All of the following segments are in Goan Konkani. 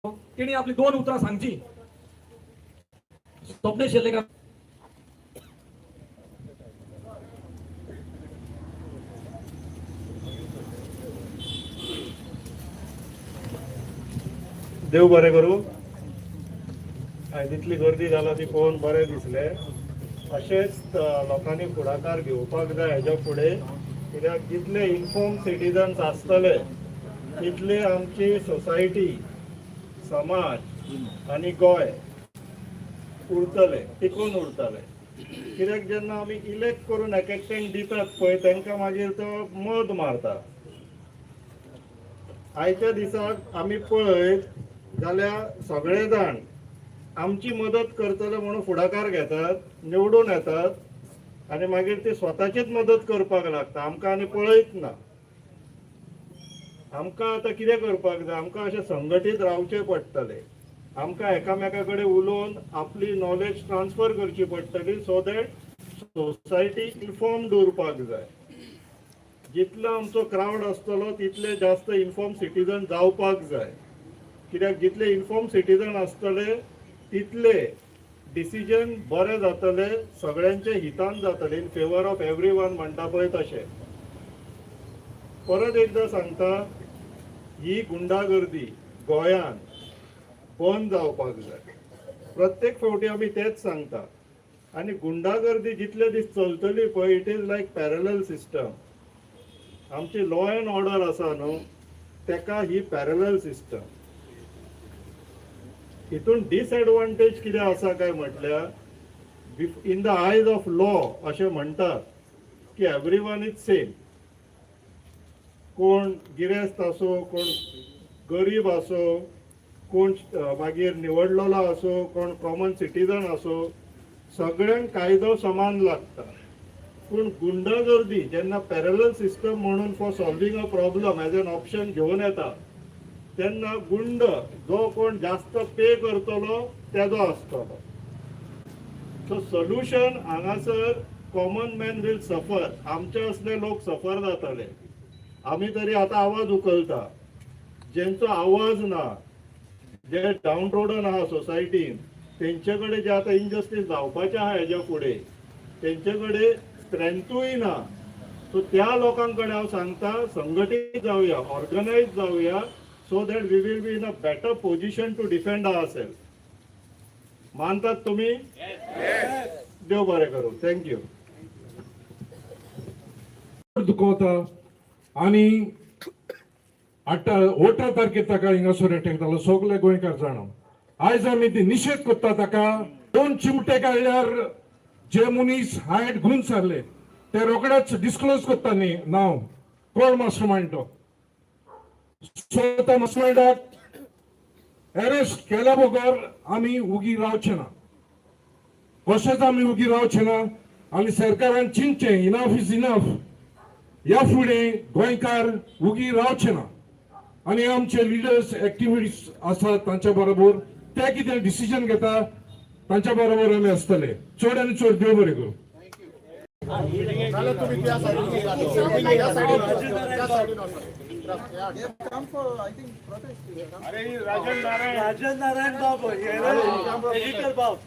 तिणी आपली दोन उतरां सांगची. स्वप्नेश शेर्लेकर. देव बरें करूं. आयज इतली गर्दी जाला ती पळोवन बरें दिसलें. अशेंच लोकांनी फुडाकार घेवपाक जाय हेज्या फुडें, कित्याक जितले इन्फॉर्म सिटीजन्स आसतले तितले आमची सोसायटी, समाज आनी गोंय उरतले, टिकून उरतले. कित्याक जेन्ना आमी इलेक्ट करून एक एकट्यांक दितात पळय, तांकां मागीर तो मद मारता. आयच्या दिसाक आमी पळयत जाल्यार सगळे जाण आमची मदत करतले म्हणून फुडाकार घेतात, निवडून येतात आनी मागीर ते स्वताचीच मदत करपाक लागता, आमकां आनी पळयत ना. आमकां आतां कितें करपाक जाय? आमकां अशें संघटीत रावचें पडटलें. आमकां एकामेका कडेन उलोवन आपली नॉलेज ट्रान्सफर करची पडटली, सो that society informed उरपाक जाय. जितलो आमचो क्रावड आसतलो तितले जास्त इन्फॉर्म सिटीजन जावपाक जाय, कित्याक जितले इन्फॉर्म सिटीजन आसतले तितले डिसिजन बरे जातले, सगळ्यांचे हितान जातले, in favour of every one म्हणटा पळय तशें. परत एकदां सांगता, ही गुंडागर्दी गोंयान बंद जावपाक जाय. प्रत्येक फावटी आमी तेच सांगता. आनी गुंडागर्दी जितले दीस चलतली पळय, it is like parallel system. आमची लॉ अँड ऑर्डर आसा न्हू, तेका ही पॅरलल सिस्टम. हितून डिसएडवांटेज कितें आसा काय म्हटल्यार, in the eyes of law अशें म्हणटात की एवरी वन is same. कोण गिरेस्त आसूं, कोण गरीब आसूं, कोण मागीर निवडलेलो आसूं, कोण कॉमन सिटीजन आसूं, सगळ्यांक कायदो समान लागता. पूण गुंडागर्दी जेन्ना पॅरलल सिस्टम म्हणून for solving a problem as an option घेवन येता, तेन्ना गुंड जो कोण जास्त पे करतलो तेजो आसतलो. सो सोल्युशन हांगासर कॉमन मॅन will सफर. आमचे असले लोक सफर जातले. आमी तरी आतां आवाज उखलता. जेंचो आवाज ना, जे डावन रोडन आहा सोसायटीन, तेंचे कडेन जे आतां इनजस्टीस जावपाचें आहा हेज्या फुडें, तेंचे कडेन स्ट्रेंथूय ना. सो त्या लोकां कडेन हांव सांगता, संघटीत जावया, organise जावया, so that we will be in a better position to defend our self. मानतात तुम्ही? देव बरें करूं. Thank you. दुखवता. आनी 18 तारखेर ताका हिंगासर अटॅक जालो, सगळे गोंयकार जाणा. आयज आमी ती निशेध करता. ताका दोन चिमटे काडल्यार जे मनीस हायट घेवन सरले ते रोखडेच डिस्क्लोज करता न्ही नांव, कोण मास्टर मायंड तो. सो त्या मास्टर मायंडाक अरेस्ट केल्या बगर आमी उगी रावचे ना. कशेंच आमी उगी रावचे ना. आनी सरकारान चिंतचें, इनफ is enough. ह्या फुडें गोंयकार उगी रावचे ना. आनी आमचे लिडर्स, एक्टिविस्ट आसात, तांच्या बरोबर ते कितें डिसिजन घेता तांच्या बरोबर आमी आसतले. चड आनी चड देव बरें करूं. जाल्यार तुम्ही त्या सायडीन, त्या सायडीन, त्या सायडीन वचा. अरे, राजन नारायण. राजन नारायण बाब, एडिटर बाब.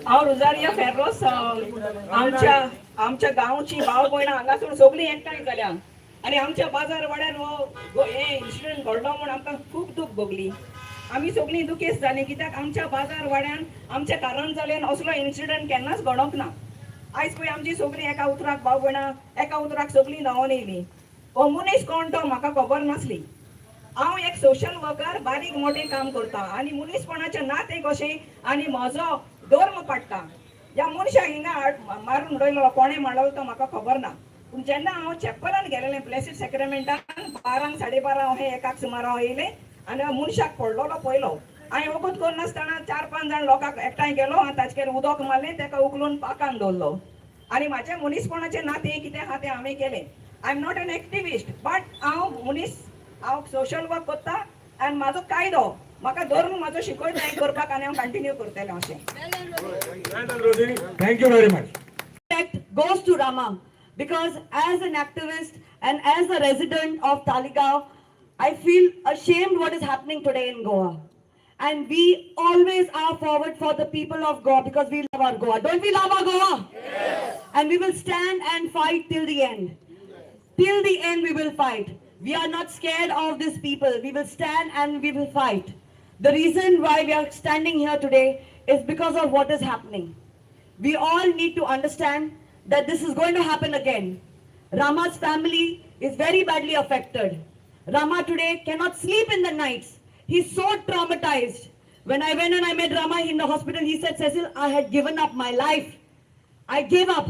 हांव रोजारिया फेर्रोस. आमच्या आमच्या गांवची भाव भयणां हांगासून सगळीं एकठांय जाल्या आनी आमच्या बाजार वाड्यार हो हे इन्सिडंट घडलो म्हूण आमकां खूब दूख भोगली. आमी सगळीं दुखेस्त जालीं, कित्याक आमच्या बाजार वाड्यान, आमच्या कारंजाल्यान असलो इन्सिडंट केन्नाच घडोंक ना. आयज पळय आमची सगळीं एका उतराक, भाव भयणां एका उतराक सगळीं धांवून येयलीं. हो मनीस कोण तो म्हाका खबर नासली. हांव एक सोशल वर्कर, बारीक मोठें काम करता आनी मनीसपणाचें नातें कशें आनी म्हजो धर्म पाडटा. ह्या मनशाक हिंगा मारून उडयलो, कोणें मारलो तो म्हाका खबर ना. पूण जेन्ना हांव चॅपलान गेलेलें, ब्लेसीड सेक्रेमेंटान, 12क 12:30 अशें एकाक सुमार हांव येयलें आनी मनशाक पडलेलो पयलो. हांवें वगत करनासतना चार पांच जाण लोकांक एकठांय गेलो आनी ताचेर उदक मारलें, ताका उखलून पाकान दवरलो. आनी म्हाजें मनीसपणाचें नातें कितें आहा तें हांवें केलें. I am not an activist, but हांव मनीस, हांव सोशल वर्क करता आनी म्हाजो कायदो म्हाका, धर्म म्हाजो शिकयता हें करपाक आनी हांव कंटिन्यू करतलें अशें. Thank you very much. Respect goes to Rama because as an activist and as a resident of Taleigao, I feel ashamed what is happening today in Goa. And we always are forward for the people of Goa because we love our Goa. Don't we love our Goa? Yes. And we will stand and fight till the end. Till the end, we will fight. We are not scared of these people. We will stand and we will fight. The reason why we are standing here today is because of what is happening. We all need to understand that this is going to happen again. Rama's family is very badly affected. Rama today cannot sleep in the nights. He's so traumatized. When I went and I met Rama in the hospital, he said, "Cecil, I had given up my life. I gave up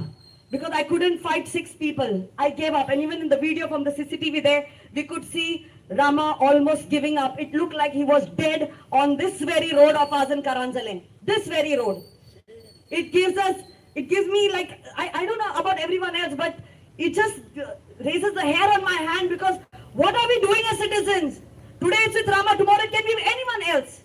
because I couldn't fight 6 people. I gave up." And even in the video from the CCTV there, we could see Rama almost giving up. It looked like he was dead on this very road of ours in Caranzalem. This very road. It gives us, it gives me like, I don't know about everyone else, but it just raises the hair on my hand, because what are we doing as citizens? Today it's with Rama, tomorrow it can be anyone else.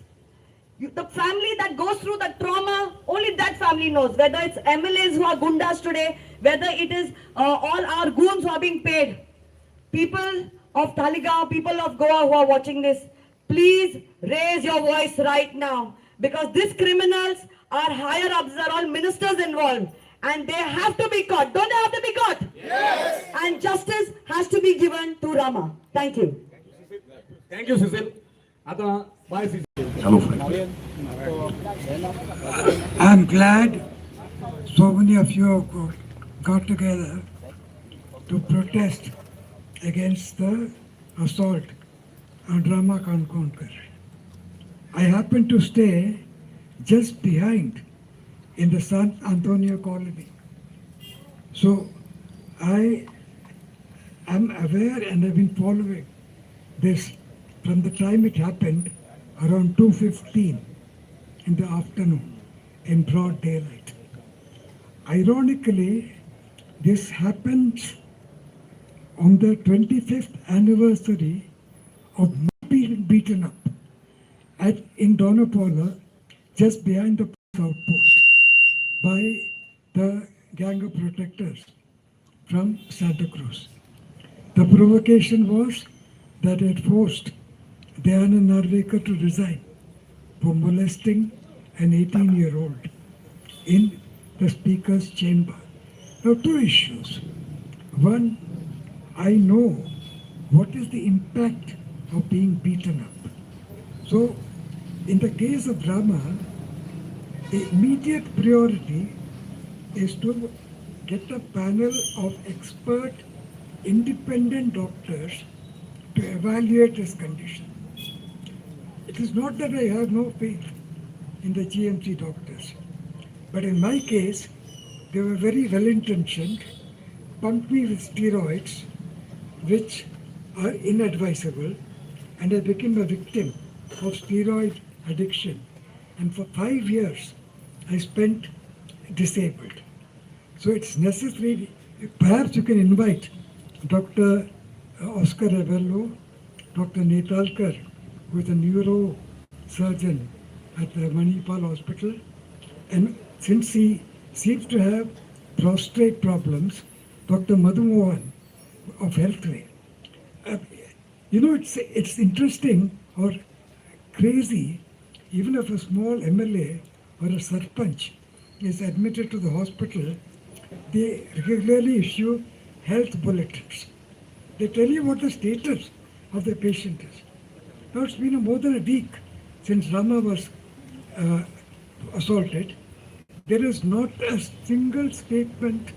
The family that goes through the trauma, only that family knows. Whether it's MLAs who are gundas today, whether it is all our goons who are being paid. People of Taleigao, people of Goa who are watching this, please raise your voice right now, because these criminals are higher ups, are all ministers involved, and they have to be caught. Don't they have to be caught? Yes. And justice has to be given to Rama. Thank you. Thank you, Cecil. आता bye Cecil. Hello friend. I'm glad so many of you have got together to protest against the assault on Rama Kankonkar. I happen to stay just behind in the San Antonio colony. So I am aware and have been following this from the time it happened around 2:15 in the afternoon in broad daylight. Ironically, this happens on the 25th anniversary of my being beaten up in Dona Paula, just behind the outpost, by the gang of protectors from Santa Cruz. The provocation was that it forced Dayanand Narvekar to resign for molesting an 18-year-old in the speaker's chamber. Now, two issues. One, I know what is the impact of being beaten up. So, in the case of Rama, the immediate priority is to get a panel of expert, independent doctors to evaluate his condition. It is not that I have no faith in the GMC doctors, but in my case, they were very well-intentioned, pumped me with steroids, which are inadvisable, and I became a victim of steroid addiction. And for 5 years, I spent disabled. So it's necessary, perhaps you can invite Dr. Oscar Rebello, Dr. Netalkar, who is a neurosurgeon at the Manipal Hospital. And since he seems to have prostate problems, Dr. Madhu Mohan of Healthway. You know, it's interesting or crazy, even if a small MLA or a sarpanch is admitted to the hospital, they regularly issue health bulletins. They tell you what the status of the patient is. Now it's been more than a week since Rama was assaulted. There is not a single statement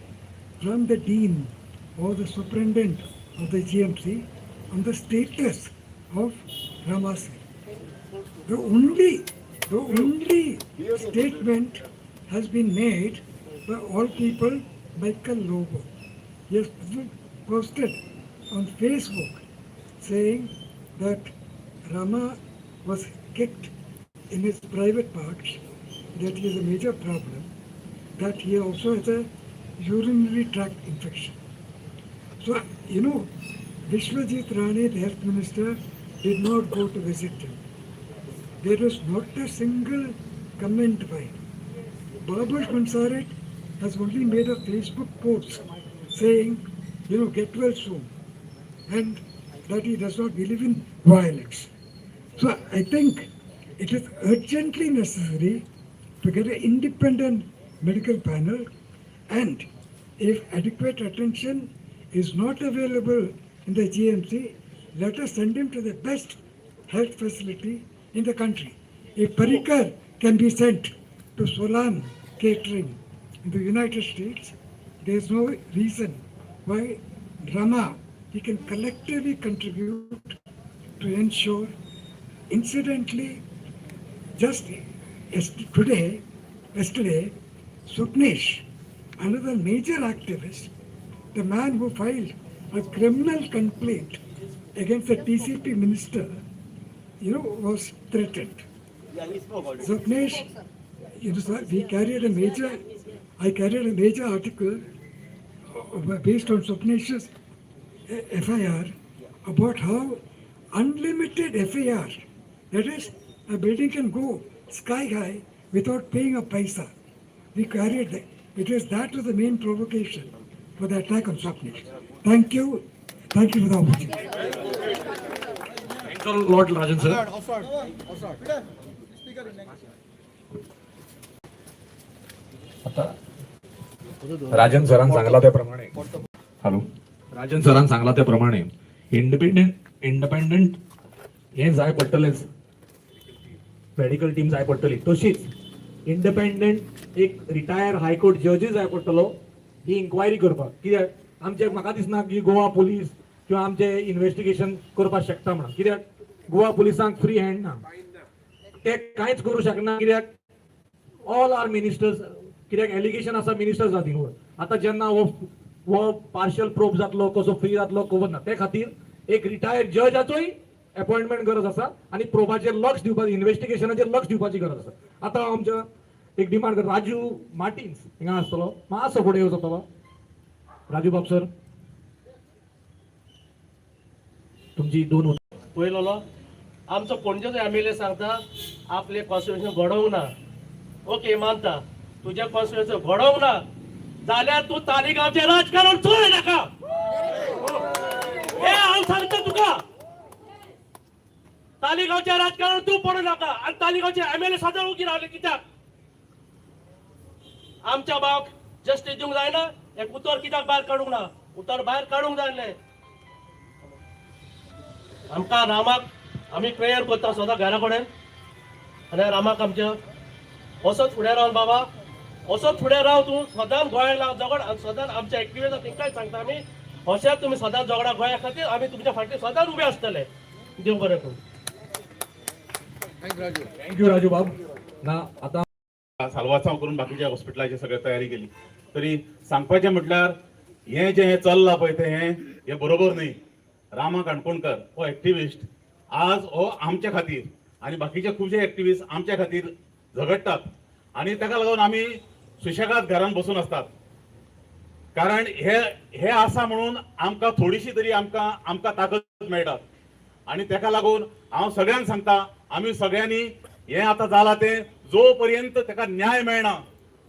from the dean or the superintendent of the GMC on the status of Rama Singh. The only statement has been made by all people, Michael Lobo. He has posted on Facebook saying that Rama was kicked in his private parts, that he has a major problem, that he also has a urinary tract infection. So, you know, Vishwajit Rane, the health minister, did not go to visit him. There was not a single comment by him. Babush Monserrate has only made a Facebook post saying, you know, get well soon. And that he does not believe in violence. So I think it is urgently necessary to get an independent medical panel, and if adequate attention is not available in the GMC, let us send him to the best health facility in the country. If Parrikar can be sent to Solan Catering in the United States, there is no reason why Rama, he can collectively contribute to ensure. Incidentally, just today, yesterday, Swapnesh, another major activist, the man who filed a criminal complaint against the TCP minister, was threatened. Yeah, he spoke already. Swapnesh, so we carried a major, I carried a major article based on Swapnesh's FIR about how unlimited FIR, that is, a building can go sky high without paying a paisa. We carried that. It is that was the main provocation for the attack on Swapnesh. Thank you. Thank you for the opportunity. Thanks a lot, Rajan sir. आता राजन सरान सांगला त्याप्रमाणे, हॅलो, राजन सरान सांगला त्याप्रमाणे इंडिपेंडंट हें जाय पडटलेंच, मेडिकल टीम जाय पडटली, तशीच इंडिपेंडंट एक रिटायर हायकोर्ट जजूय जाय पडटलो ही इन्क्वायरी करपाक. कित्याक आमचे म्हाका दिसना की गोवा पुलीस किंवा आमचे इन्व्हेस्टिगेशन करपाक शकता म्हणून, कित्याक गोवा पुलिसांक फ्री हँड ना, ते कांयच करूं शकना, कित्याक ऑल are ministers, कित्याक एलिगेशन आसा मिनिस्टर्स जाती. आतां जेन्ना हो हो पार्शल प्रोब जातलो, कसो फ्री जातलो खबर ना. ते खातीर एक रिटायर्ड जजाचोय अपॉइंटमेंट गरज आसा आनी प्रोबाचेर लक्ष दिवपाची, इन्व्हेस्टिगेशनाचेर लक्ष दिवपाची गरज आसा. आतां आमच्या एक डिमांड करता, राजू मार्टिन्स हिंगा आसतलो, मातसो फुडें येवचो बाबा. राजू बाब सर, तुमची दोन पयलोलो आमचो पणजेचो एमएलए सांगता आपले कॉन्स्टिट्युशन घडोवंक ना. ओके, मानता तुजें कॉन्स्टिट्युशन घडोवंक ना जाल्यार तूं तालिगांवचें राजकारण चोय नाका, हे हांव सांगता तुका. तालिगांवचें राजकारण तूं पडूं नाका. आनी तालिगांवचे एमएलए सदां उगी रावले कित्याक? आमच्या भावाक जस्टीस दिवंक जायना? एक उतर कित्याक भायर काडूंक ना? उतर भायर काडूंक जाय आसलें. आमकां रामाक आमी प्रेयर करता सदां घरा कडेन आनी रामाक आमच्या असोच फुडें रावन, बाबा असोच फुडें राव तूं, सदांच गोंयाक लागून झगड आनी सदांच आमच्या एक्टिविस्ट तेंकांय सांगता आमी, अशेंच तुमी सदांच झगडा गोंया खातीर, आमी तुमच्या फाटली सदांच उबे आसतले. देव बरें करूं. Thank you Raju बाब. ना आतां साल्वासांव करून बाकीच्या हॉस्पिटलाची सगळी तयारी केली. तरी सांगपाचें म्हटल्यार हें जें हें चल्लां पळय तें हें हें बरोबर न्ही. रामा काणकोणकर हो एक्टिविस्ट आज हो आमच्या खातीर आनी बाकीचे खुबशे एक्टिविस्ट आमच्या खातीर झगडटात आनी ताका लागून आमी सुशेगाद घरान बसून आसतात, कारण हे हे आसा म्हणून आमकां थोडीशी तरी आमकां ताकद मेळटा. आनी ताका लागून हांव सगळ्यांक सांगता, आमी सगळ्यांनी हें आतां जालां तें जो पर्यंत ताका न्याय मेळना,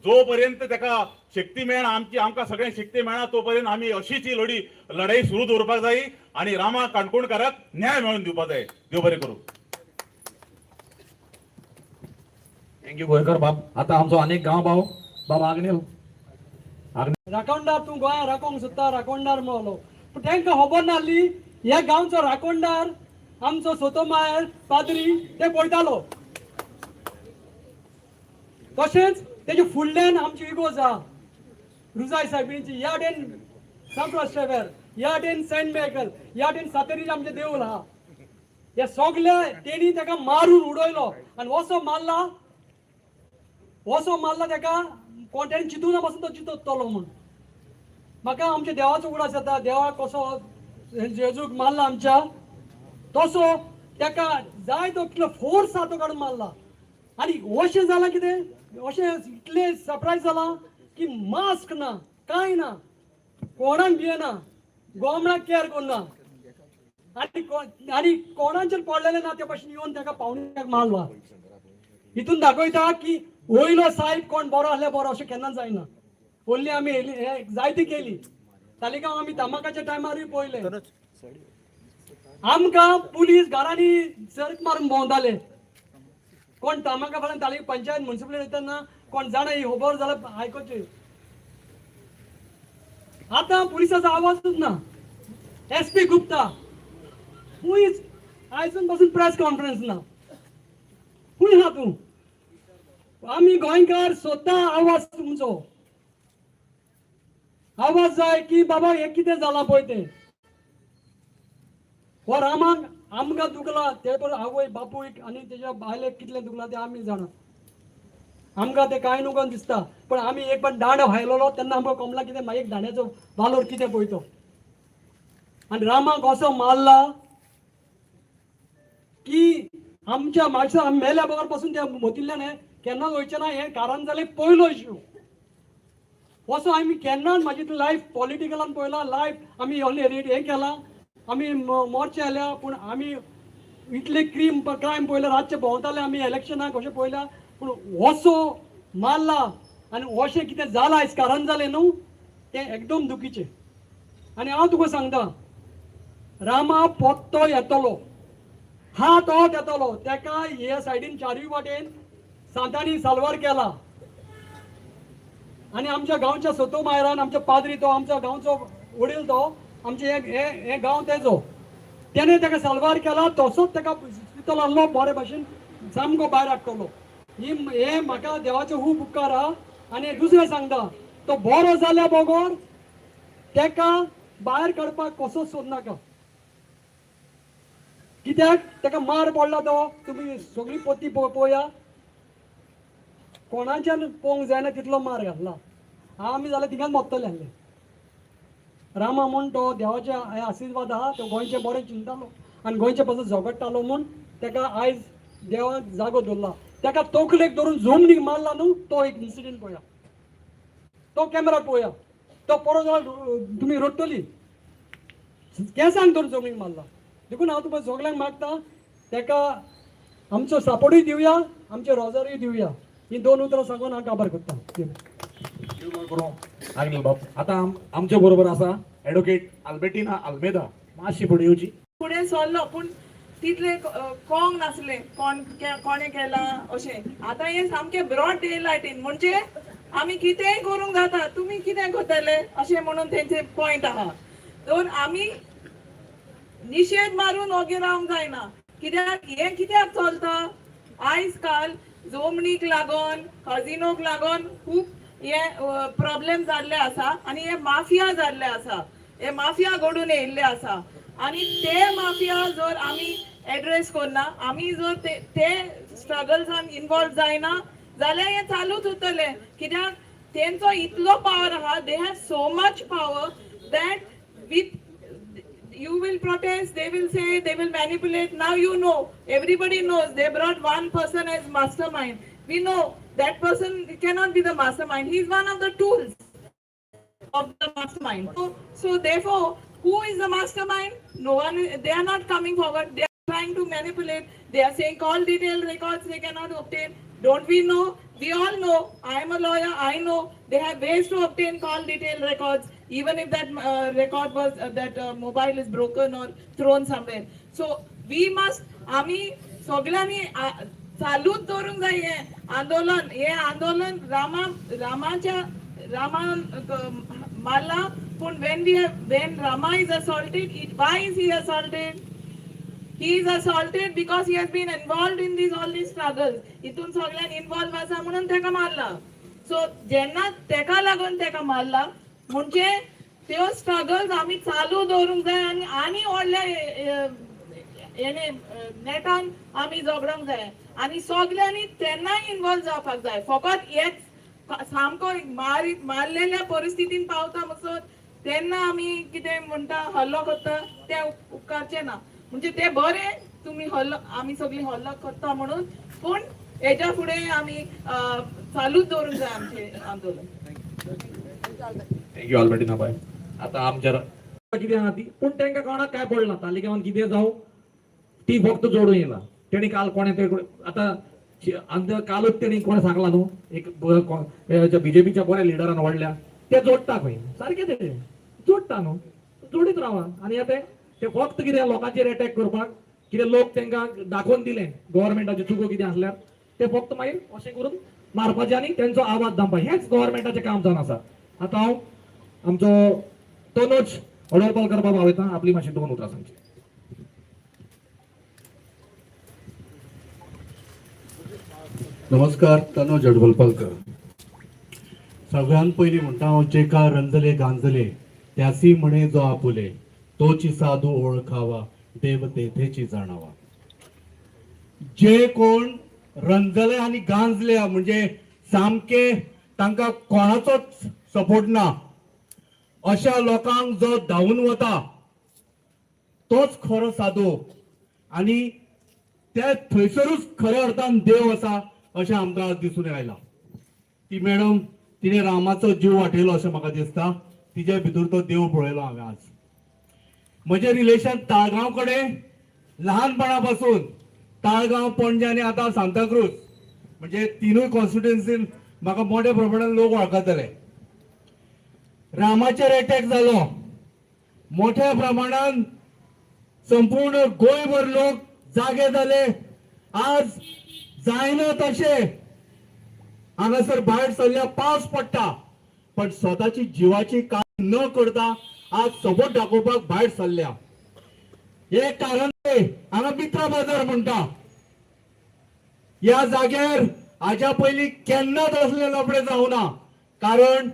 जो पर्यंत ताका शक्ती मेळना, आमची आमकां सगळ्यांक शक्ती मेळना, तो पर्यंत आमी अशीच ही लढाई सुरू दवरपाक जाय आनी रामा काणकोणकाराक न्याय मेळोवन दिवपाक जाय. देव बरें करूं. Thank you गोंयकर बाब. आतां आमचो आनीक गांव भाव बाब आग्नेल. राखणदार तूं गोंया राखोंक सोदता, राखणदार मेवलो, पूण तांकां खबर नासली ह्या गांवचो राखणदार आमचो सोतोमायर पाद्री ते पळयतालो. तशेंच तेजे फुडल्यान आमची इगोर्ज आहा रुजाय सायबिणीची, ह्या वाटेन सांत शेवर, ह्या वाटेन सेंट मायकल, ह्या वाटेन सातेरीचें आमचें देवूळ आहा. हे सगळे तेणी ताका मारून उडयलो आनी असो मारला, असो मारला ताका कोण तेणी चिंतूना पासून तो चिंततलो म्हूण. म्हाका आमच्या देवाचो उगडास येता, देवाक कसो जेजूक मारला आमच्या, तसो ताका जाय तो कितलो फोर्स आहा तो काडून मारला. आनी अशें जालां कितें, अशें इतलें सरप्रायज जालां की मास्क ना, कांय ना, कोणाक भियेना, गोमणाक केअर करना आनी कोणाचेर पडलेलें ना ते भशेन येवन ताका पावण्याक मारला. हितून दाखयता की वयलो साहेब कोण बरो आसल्यार बरो अशें केन्नाच जायना. ओन्ली आमी हे जायती केली तालिगांव, आमी तमाकाच्या टायमारूय पळयलें. आमकां पुलीस घरांनी सरक मारून भोंवताले. कोण तामाका फाल्यां ताली पंचायत म्युनिसिपलिटी वयतना कोण जाणा ही खबर जाल्यार आयकोची. आतां पुलिसाचो आवाजूच ना. एस पी गुप्ता खंयच आयजून पासून प्रेस कॉन्फरन्स ना. खंय आहा तूं? आमी गोंयकार स्वता आवाज, तुमचो आवाज जाय की बाबा हें कितें जालां पळय तें. हो रामाक आमकां दुखला ते परस आवय बापूय आनी तेज्या बायलेक कितलें दुखलां तें आमी जाणा. आमकां तें कांय न्हू दिसता, पण आमी एक पण दांडो हायलोलो तेन्ना आमकां कमला कितें मागीर एक दांड्याचो वालोर कितें पळय तो. आनी रामाक असो मारला की आमच्या मातसो आमी मेल्या बगर पासून त्या मतींतल्यान हें केन्नाच वयचें ना. हें कारण जालें पयलो इश्यू असो. आमी केन्नाच म्हाजी लायफ पॉलिटिकलान पळयला, लायफ आमी हें केलां, आमी मोर्चे आयल्या, पूण आमी इतले क्रायम पळयले, रातचे भोंवताले आमी इलेक्शनाक कशें पळयल्या, पूण असो मारला आनी अशें कितें जालां आयज कारण जालें न्हू तें एकदम दुखीचें. आनी हांव तुका सांगता, रामा पोत्तो येतलो, हा तोच येतलो. तेका हे सायडीन चारूय वाटेन सांतांनी साल्वार केला आनी आमच्या गांवच्या सोतो मायरान आमच्या पाद्री तो आमच्या गांवचो वडील, तो आमचे हे हे गांव तेजो, तेणे तेका साल्वार केला. तसोच तेका इस्पितल आहलो, बरे भाशेन सामको भायर हाडटलो. ही हे म्हाका देवाचे खूब उपकार आहा. आनी दुसरें सांगता, तो बरो जाल्या बगर तेका भायर काडपाक कसोच सोदनाका, कित्याक तेका मार पडला तो तुमी सगळी पोती पळोवया, कोणाच्यान पळोवंक जायना तितलो मार घातला. आमी जाल्यार थिंगाच मरतले आसले. रामा म्हूण तो देवाचे हे आशिर्वाद आहा. तो गोंयचें बरें चिंतालो आनी गोंयचे पासून झगडटालो म्हूण तेका आयज देवान जागो दवरला. तेका तकलेक धरून जमनीक मारला न्हू तो एक इन्सिडंट पळया, तो कॅमेरा पळोवया, तो परत जाल्यार तुमी रडटली. केंसांक धरून जमनीक मारला. देखून हांव तुका सगल्यांक मागता, तेका आमचो सपोर्टूय दिवया, आमचे रोजारूय दिवया. ही दोन उतरां सांगून हांव काबार करता. आग्नेल बाब, आतां आमच्या बरोबर आसा एडवोकेट आल्बेटिना आल्मेदा. मातशी फुडें येवची. फुडें सरलो, पूण तितले कोंग नासलें कोण कोणें केलां अशें. आतां हें सामकें ब्रॉड डे लायटीन, म्हणजे आमी कितेंय करूंक जाता, तुमी कितें करतले अशें म्हणून तेंचे पॉयंट आहा. तर आमी निशेध मारून ओगी रावंक जायना, कित्याक हें कित्याक चलता आयज काल जमनीक लागून, कजिनोक लागून खूब हे प्रॉब्लेम जाल्ले आसा आनी हे माफिया जाल्ले आसा, हे माफिया घडून येयल्ले आसा. आनी ते माफिया जर आमी एड्रेस करना, आमी जर ते स्ट्रगल्सान इनवॉल्व जायना जाल्यार हें चालूच उरतलें, कित्याक तेंचो इतलो पावर आहा. They have so much power that with you will protest, they will say, they will manipulate. Now you know, everybody knows they brought one person as mastermind. We know that person cannot be the mastermind. He is one of the tools of the mastermind. So therefore, who is the mastermind? No one, they are not coming forward. They are trying to manipulate. They are saying call detail records they cannot obtain. Don't we know? We all know. I am a lawyer. I know they have ways to obtain call detail records, even if that record was that mobile is broken or thrown somewhere. So we must, आमी सगळ्यांनी चालूच दवरूंक जाय हें आंदोलन. हें आंदोलन रामा रामाच्या रामान मारला, पूण when Rama is assaulted, why is he assaulted? He is assaulted because he has been involved in these all these struggles. हितून सगळ्यान इन्वॉल्व आसा म्हणून तेका मारला. सो जेन्ना तेका लागून तेका मारला, म्हणजे त्यो स्ट्रगल्स आमी चालू दवरूंक जाय आनी आनी व्हडल्या हेणे नेटान आमी झगडोंक जाय आनी सगल्यांनी तेन्नाय इन्वॉल्व जावपाक जाय. फकत हेच सामको मारलेल्या परिस्थितीन पावता म्हणसर तेन्ना आमी कितें म्हणटा हल्लो करता तें उपकारचें ना. म्हणजे ते बरें तुमी हल्लो, आमी सगळीं हल्लो करता म्हणून, पूण हेज्या फुडें आमी चालूच दवरूंक जाय आमचें आंदोलन. Thank you आल्बर्टिना बाय. आतां आमच्या कितें आहा ती, पूण तांकां कोणाक काय पडना. तालिगांवान कितें जावं, ती फक्त जोडून येयला. तेणी काल कोणें ते आतां आनी कालूच तेणी कोणें सांगलां न्हू, एक बीजेपीच्या बऱ्या लिडरान व्हडल्या ते जोडटा खंय, सारकें ते जोडटा न्हू, जोडीत रावा. आनी आतां ते ते फक्त कितें लोकांचेर एटॅक करपाक, कितें लोक तांकां दाखोवन दिले गव्हर्मेंटाच्यो चुको कितें आसल्यार ते फक्त मागीर अशें करून मारपाचें आनी तेंचो आवाज दामपाक, हेंच गव्हर्मेंटाचें काम जावन आसा. आतां हांव आमचो तनोज अडोलपालकर बाब वयता, आपली मातशी दोन उतरां सांगची. नमस्कार, तनोज अडवलपालकर. सगळ्यात पयलीं म्हणटा हांव, जेका रंजले गांजले त्यासी म्हणे जो आपुले, तोची साधू ओळखावा, देव तेथेची जाणावा. जे कोण रंजले आनी गांजले म्हणजे सामके तांकां कोणाचोच सपोर्ट ना, अशा लोकांक जो धांवून वता तोच खरो साधू आनी ते थंयसरूच खऱ्या अर्थान देव आसा अशें आमकां दिसून आयलां. ती मॅडम तिणें रामाचो जीव वाटयलो अशें म्हाका दिसता. तिजे भितर तो देव पळयलो हांवें. आज म्हजें रिलेशन ताळगांव कडेन लहानपणा पासून, ताळगांव, पणजे आनी आतां सांताक्रूज, म्हणजे तिनूय कॉन्स्टिट्युएन्सीन म्हाका मोठ्या प्रमाणान लोक वळखतले. रामाचेर एटॅक जालो, मोठ्या प्रमाणान संपूर्ण गोंयभर लोक जागे जाले. आज जायना तशे हांगासर भायर सरल्या, पावस पडटा पण स्वताची जिवाची काळजी न करता आज सपोर्ट दाखोवपाक भायर सरल्या. हे कारण हांगा मित्रा बाजार म्हणटा, ह्या जाग्यार हाज्या पयलीं केन्नाच असले लफडे जावना, कारण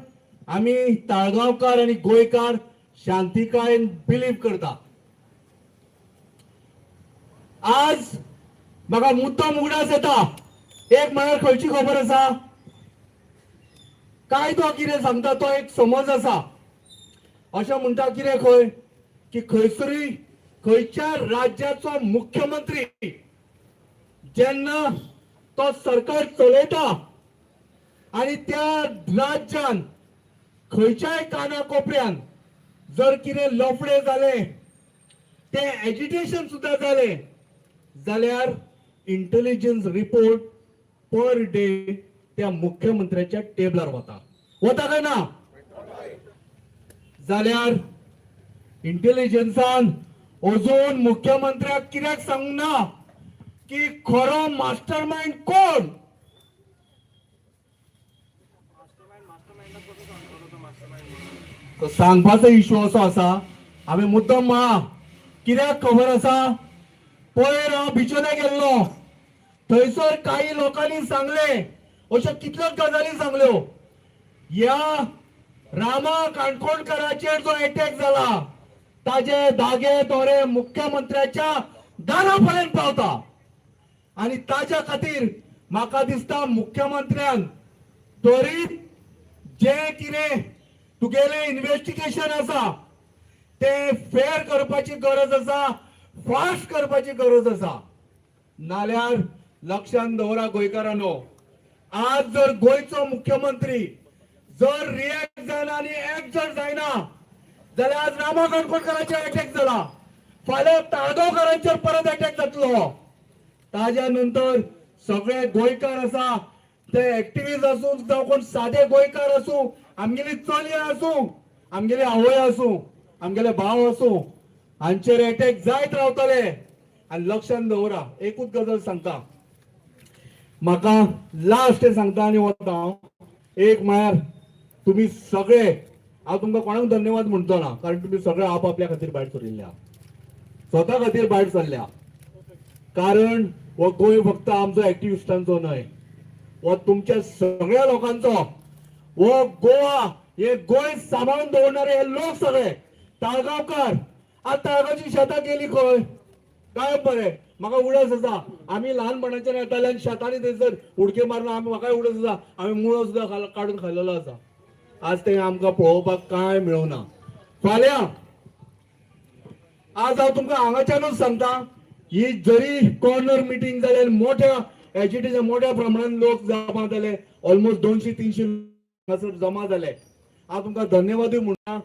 आमी ताळगांवकार आनी गोंयकार शांतिकायेन बिलीव करता. आज म्हाका मुद्दम उगडास येता, एक म्हळ्यार खंयची खबर आसा, कायदो कितें सांगता तो एक समज आसा. अशें म्हणटा कितें खंय की खंयसरूय खंयच्या राज्याचो मुख्यमंत्री जेन्ना तो सरकार चलयता आनी त्या राज्यान खंयच्याय काना कोपऱ्यान जर कितें लफडे जाले, ते एजिटेशन सुद्दां जालें जाल्यार इंटेलिजन्स रिपोर्ट पर डे त्या मुख्यमंत्र्याच्या टेबलार वता. वता काय ना? जाल्यार इंटेलिजन्सान अजून मुख्यमंत्र्याक कित्याक सांगूंक ना की खरो मास्टर मायंड कोण? सांगपाचो इशू असो आसा, हांवें मुद्दम म्हळा कित्याक खबर आसा, पयर हांव बिचोले गेल्लो, थंयसर काही लोकांनी सांगले, अश्यो कितल्योच गजाली सांगल्यो. ह्या रामा काणकोणकराचेर जो एटॅक जाला ताजे धागे दोरे मुख्यमंत्र्याच्या दारा पर्यंत पावता आनी ताज्या खातीर म्हाका दिसता मुख्यमंत्र्यान त्वरीत जे कितें तुगेलें इन्वेस्टिगेशन आसा ते फेर करपाची गरज आसा, फास्ट करपाची गरज आसा. नाल्यार लक्षात दवरा गोंयकारांनो, आज जर गोंयचो मुख्यमंत्री जर रिएक्ट जायना आनी एक्ट जर जायना जाल्यार आज रामा काणकोणकराचेर एटॅक जाला, फाल्यां ताळगांवकारांचेर परत एटॅक जातलो. ताज्या नंतर सगळे गोंयकार आसा ते एक्टिविस्ट आसूं जावं कोण सादे गोंयकार आसूं, आमगेली चलयां आसूं, आमगेली आवय आसूं, आमगेले भाव आसूं, हांचेर एटॅक जायत रावतले. आनी लक्षात दवरा, एकूच गजाल सांगता, म्हाका लास्ट सांगता आनी वता हांव. एक म्हळ्यार तुमी सगळे, हांव तुमकां कोणाक धन्यवाद म्हणचो ना, कारण तुमी सगळे आप आपल्या खातीर भायर सरिल्ल्या, स्वता खातीर भायर सरल्या. कारण हो गोंय फक्त आमचो एक्टिविस्टांचो न्हय, हो तुमच्या सगळ्या लोकांचो. हो गोवा हे गोंय सांबाळून दवरणारे हे लोक सगळे ताळगांवकार. आतां ताळगांवची शेतां गेली खंय काय? बरें, म्हाका उडस आसा, आमी ल्हानपणाच्यान येताले आनी शेतांनी थंयसर उडक्यो मारून आमी, म्हाकाय उडस आसा, आमी मुळो सुद्दां काडून खाल्लेलो आसा. आज ते आमकां पळोवपाक कांय मेळना. फाल्यां आज हांव तुमकां हांगाच्यानूच सांगता, ही जरी कॉर्नर मिटींग जाली आनी मोठ्या एजिटेशन मोठ्या प्रमाणान लोक जमा जाले, ऑलमोस्ट 200-300 हांगासर जमा जाले, हांव तुमकां धन्यवादूय म्हणटा.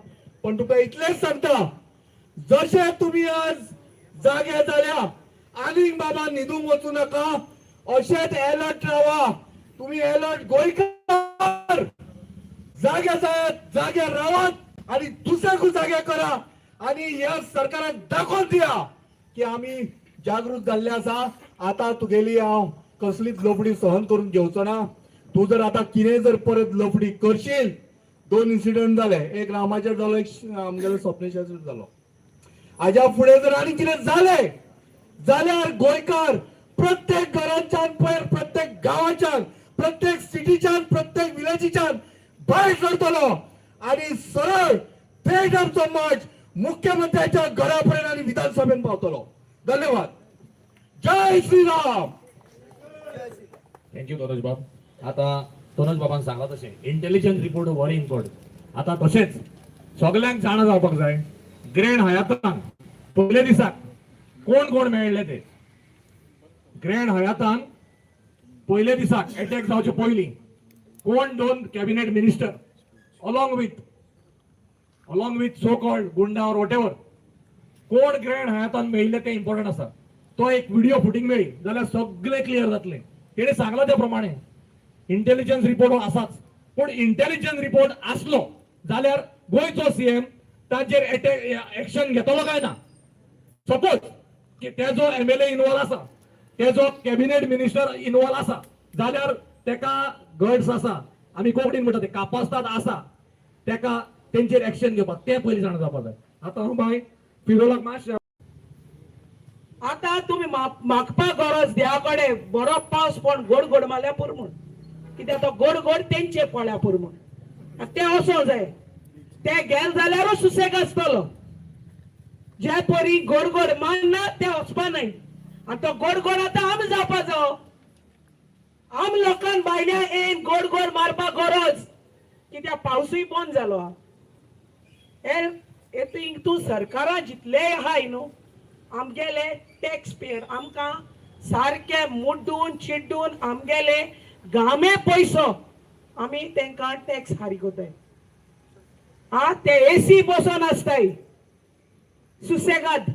पण तुमकां इतलेंच सांगता, जशे तुमी आज जागे जाल्या आनीक बाबा न्हिदूंक वचूं नाका, अशेंच एलर्ट रावा. तुमी एलर्ट गोंयकार जागे जायात, जागे रावात आनी दुसऱ्याकूय जागे करा. आनी ह्या सरकाराक दाखोवन दिया की आमी जागृत जाल्ले आसा. आतां तुगेली हांव कसलीच लफडी सहन करून घेवचो ना. तूं जर आतां कितें जर परत लफडी करशील, दोन इन्सिडंट जाले, एक रामाचेर जालो, एक आमगेलो स्वप्नेशाचेर जालो. हाज्या फुडें जर आनी कितें जालें जाल्यार गोंयकार प्रत्येक घरांच्यान पयर, प्रत्येक गांवाच्यान, प्रत्येक सिटीच्यान, प्रत्येक विलेजीच्यान भायर सरतलो आनी सरळ थेट आमचो मार्च मुख्यमंत्र्याच्या घरा पर्यंत आनी विधानसभेन पावतलो. धन्यवाद. जय श्रीराम. Thank you तनोज बाब. आतां तनोज बाबान सांगलां तशें इंटेलिजन्स रिपोर्ट व्हरी इम्पॉर्टंट. आतां तशेंच सगल्यांक जाणा जावपाक जाय, ग्रँड हयातान पयले दिसाक कोण कोण मेळ्ळे ते. ग्रँड हयातान पयले दिसाक एटॅक जावचे पयलीं कोण दोन cabinet minister along with so called goonda or whatever कोण ग्रँड हयातान मेळिल्ले ते इम्पॉर्टंट आसा. तो एक व्हिडिओ फुटींग मेळ्ळी जाल्यार सगळें क्लियर जातलें. तेणें सांगलां त्या प्रमाणे इंटेलिजन्स रिपोर्ट हो आसाच, पूण इंटेलिजन्स रिपोर्ट आसलो जाल्यार गोंयचो सीएम ताचेर एक्शन घेतलो काय ना? सपोज की तेजो एमएलए इनवॉल्व आसा, तेजो कॅबिनेट मिनिस्टर इनवॉल्व आसा, जाल्यार तेका गट्स आसा, आमी कोंकणीन म्हणटा ते कापास्ताद आसा तेका तेंचेर एक्शन घेवपाक, तें पयलीं जाणा जावपाक जाय. आतां हांव बाय फिरोलाक मातशें आतां तुमी मागपा गरज देवा कडेन बरो पावस पण गोड गोड मारल्या पुरो म्हूण, कित्याक तो गोड गोड तेंचे पळ्या पुरो म्हूण. आनी तें वचों जाय, ते गेले जाल्यारूच सुसेग आसतलो. जे परी गोड गोड मारना ते वचपा न्हय. आनी तो गोड गोड आतां आमी जावपा जावो. आम लोकांक भायल्या येन गोड गोड मारपा गरज, कित्याक पावसूय बंद जालो. हे तूं सरकारां जितलेय आहाय न्हू, आमगेले टॅक्स पेयर आमकां सारके मुड्डून चिड्डून आमगेले गामे पयसो आमी तांकां टॅक्स फारीक कोताय. आ ते एसी बसोन आसताय सुसेगाद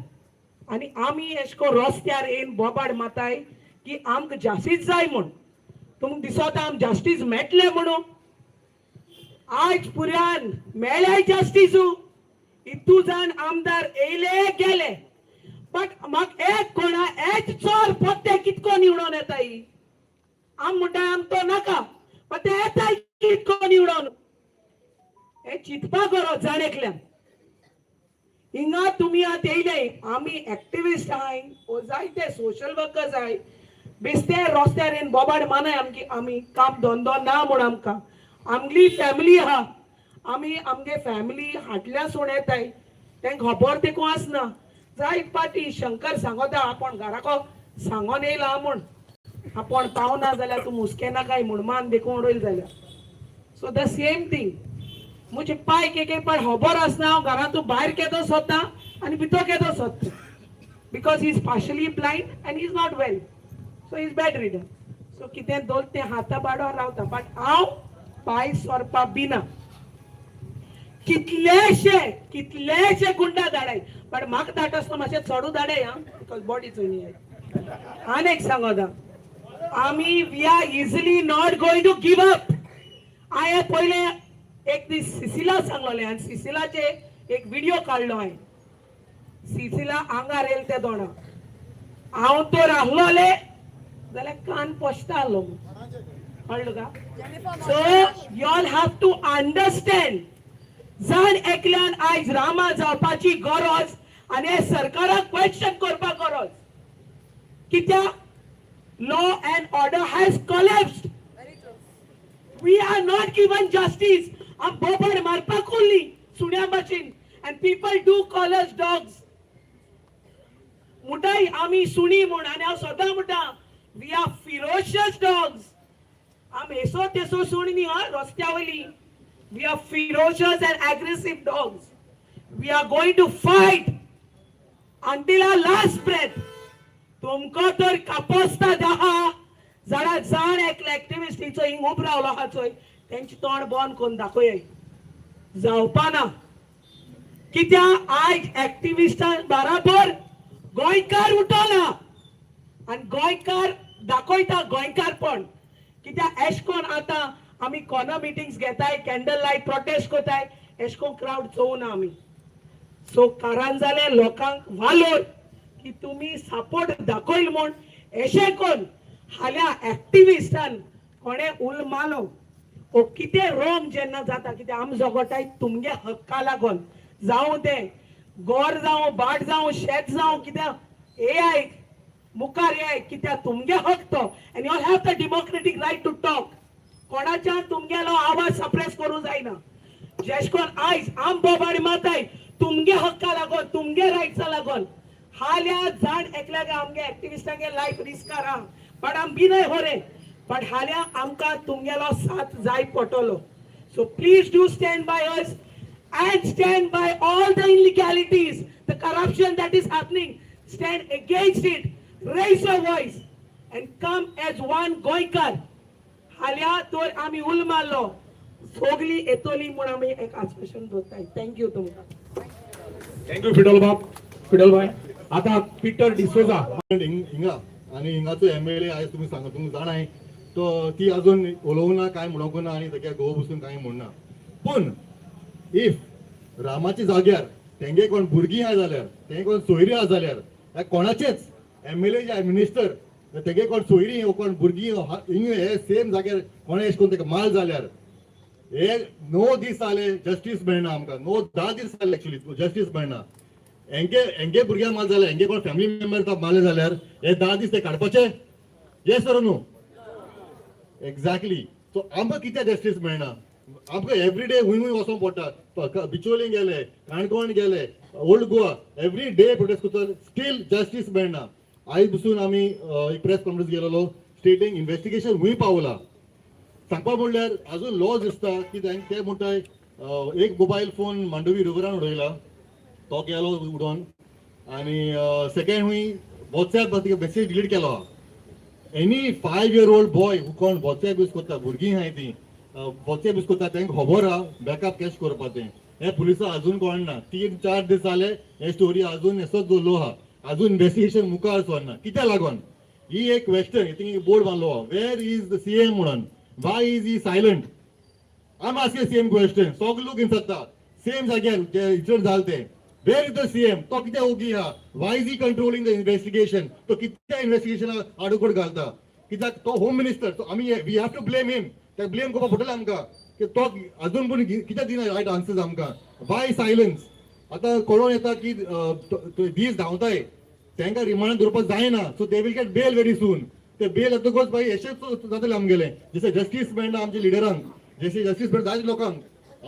आनी आमी एश कोन रस्त्यार येवन बोबाड माताय की आमकां जास्तीच जाय म्हूण. तुमकां दिसता आम जास्तीच मेळटलें म्हणून? आयज पुऱ्यान मेळ्ळ्याय जास्तीजू. इतू जाण आमदार येयले गेले, बट म्हाका एक कोणा एक चोर पोत्ते कितको निवडोन येताय. आम म्हणटा आम तो नाका, पण ते येताय कितको निवडोन, हे चिंतपा गरज जाण एकल्यान. हिंगा तुमी आतां येयले, आमी एक्टिविस्ट आहाय ओ जायते सोशल वर्कर्स आहाय, बेस्ते रस्त्यार येवन बोबाड मानाय आमकी आमी काम धंदो ना म्हूण. आमकां आमगली फॅमिली आहा, आमी आमगे फॅमिली हाटल्या सोड येताय, तेंका खबर देखून आसना. जायत पाटी शंकर सांगता आपूण घराको सांगोन येयला म्हूण, आपूण पावना जाल्यार तूं मुस्केनाकाय म्हूण मान देखून उडयल जाल्यार. सो the same thing, म्हजे पायक एक एक पाट खबर आसना हांव घरांतूं भायर केदो सोदता आनी भितर केदो सोदता, because he is partially blind and he is not well, so is bedridden. So कितें दोल तें हाता बाडोर रावता, बट हांव पांय सोरपा बिना. कितलेशे कितलेशे गुंडा धाडाय, बट म्हाका धाट आसतना मातशें चडू धाडाय आं, because body चोयनी. आनी एक सांगता, आमी we are easily not going to give up. हांवें पयलें एक दीस सिसिला सांगलोलें आनी सिसिलाचे एक व्हिडिओ काडलो हांवें. सिसिला आंगार येयले ते दोणां, हांव तर आहलोले जाल्यार कान पोशता आहलो, कळ्ळो का? So you all have to understand, जाण एकल्यान आयज रामा जावपाची गरज आनी हे सरकाराक क्वेश्चन करपाक गरज, कित्याक law and order has collapsed. We are not given justice. आम बोबाड मारपाक उरली सुण्या भाशेन, and people do call us dogs. म्हणटाय आमी सुणी म्हूण, आनी हांव सदां म्हणटा, we are ferocious dogs. आम हेसो तेसो सुणी न्ही हा रस्त्या वयली. We are ferocious and aggressive dogs. We are going to fight until our last breath. तुमकां तर कापस्ता आहा जाल्यार जाण एकले एक्टिविस्टीचो हिंग उब रावलो आहा चोय, तेंचे तोंड बंद करून दाखोय जावपा ना. कित्याक आयज एक्टिविस्टां बराबर गोंयकार उठोना आनी गोंयकार दाखयता गोंयकारपण. कित्याक एश कोन आतां आमी कॉर्नर मिटिंग्स घेताय, कॅन्डल लायट प्रोटेस्ट करताय, एश कोन क्रावड चोवना आमी. सो कारांजाले लोकांक वालोर की तुमी सपोर्ट दाखयल म्हूण एशें कोन्न हाल्या एक्टिविस्टान कोणें उल मारलो ओ कितें रोंग जेन्ना जाता, कित्याक आमी झगडटाय तुमगे हक्का लागून, जावं तें गोर जावं, भाट जावं, शेत जावं, कित्याक येयाय मुखार येयाय, कित्याक तुमगे हक तो and you have the democratic right to talk. कोणाच्यान तुमगेलो आवाज सप्रेस करूं जायना. जेश कोन आयज आम बोबाडी माताय तुमगे हक्का लागून, तुमगे रायट्सा लागून. हाल्या जाण एकल्याक आमगे एक्टिविस्टांगे लायफ रिस्कार आहा, बट आम बिनय होरे, बट हाल्या आमकां तुमगेलो साथ जाय पडटलो. So please do stand by us and stand by all the illegalities, the corruption that is happening. Stand against it, raise your voice and come as one Goenkar. हाल्या तर आमी उल मारलो, सोगली येतली म्हूण आमी एक आश्वासन दवरताय. Thank you तुमकां. Thank you Fidel बाब, फिडल भाई. आता पिटर डिसोजा. हिंगा आनी हिंगाचो एमएलए आयज तुमी सांगा, तुमकां जाणाय तो ती अजून उलोवंक ना, कांय म्हणूंक ना आनी तेका घोव बसून कांय म्हणना. पूण if रामाच्या जाग्यार तेंगे कोण भुरगीं आहा जाल्यार, तेंगे कोण सोयरी आहा जाल्यार, ह्या कोणाचेच एमएलए या मिनिस्टर तेगे कोण सोयरी वो कोण भुरगीं हिंग हे सेम जाग्यार कोणें एशें करून तेका माल जाल्यार, हे 9 दीस जाले जस्टीस मेळना आमकां. 9-10 दीस जाले एक्चुअली जस्टीस मेळना. हेंगे हेंगे भुरग्यांक माल जाल्यार, हेंगे कोण फॅमिली मेंबर मारले जाल्यार हे 10 दीस ते काडपाचे? Yes or no? Exactly. So आमकां कित्याक जस्टीस मेळना? आमकां एवरी डे हुंय हुंय वचोंक पडटा. बिचोली गेले, काणकोण गेले, old Goa, every day protest करता, स्टील जस्टीस मेळना. आयज बसून आमी एक प्रेस कॉन्फरन्स गेलेलो स्टेटींग इन्वेस्टिगेशन हुंय पावला. सांगपा म्हणल्यार अजून लॉज दिसता की ते म्हणटाय एक मोबायल फोन मांडवी रिवरान उडयला, तो गेलो उडोन आनी सेकंड हुंय वॉट्सॅप मेसेज डिलीट केलो. Any 5 year old boy कोण वॉट्सॅप यूज करता, भुरगीं आहाय ती वॉट्सॅप यूज करता, तांकां खबर आहा बॅकअप कॅश करपा तें. हे पुलिसां अजून कळना. 3-4 दीस जाले, हे स्टोरी अजून असोच दवरलो आहा, अजून इन्वेस्टिगेशन मुखार सरना. कित्याक लागून ही एक क्वेश्चन. थिंग बोर्ड बांदलो आहा, "Where is the CM?" म्हणून. Why is he silent? I am asking same question. सगळे लोक विचारता सेम जाग्यार जे इन्सिडंट जाले ते, where is the CM? तो कित्याक ओगी आहा? Why is he controlling the investigation? तो कित्याक इन्वेस्टिगेशन आडखळ घालता? कित्याक तो होम मिनिस्टर, सो आमी we have to blame him. ताका ब्लेम करपाक पडटलें आमकां की तो अजून पूण कित्याक दिना रायट आन्सर्स आमकां. Y silence? आतां कळोन येता की दीस धांवताय, तांकां रिमांडान दवरपाक जायना, so they will get bail very soon. ते बेल येतकच मागीर अशेंच जातलें आमगेलें. जशें जस्टीस मेळना आमच्या लिडरांक, जशें जस्टीस मेळना जायते लोकांक.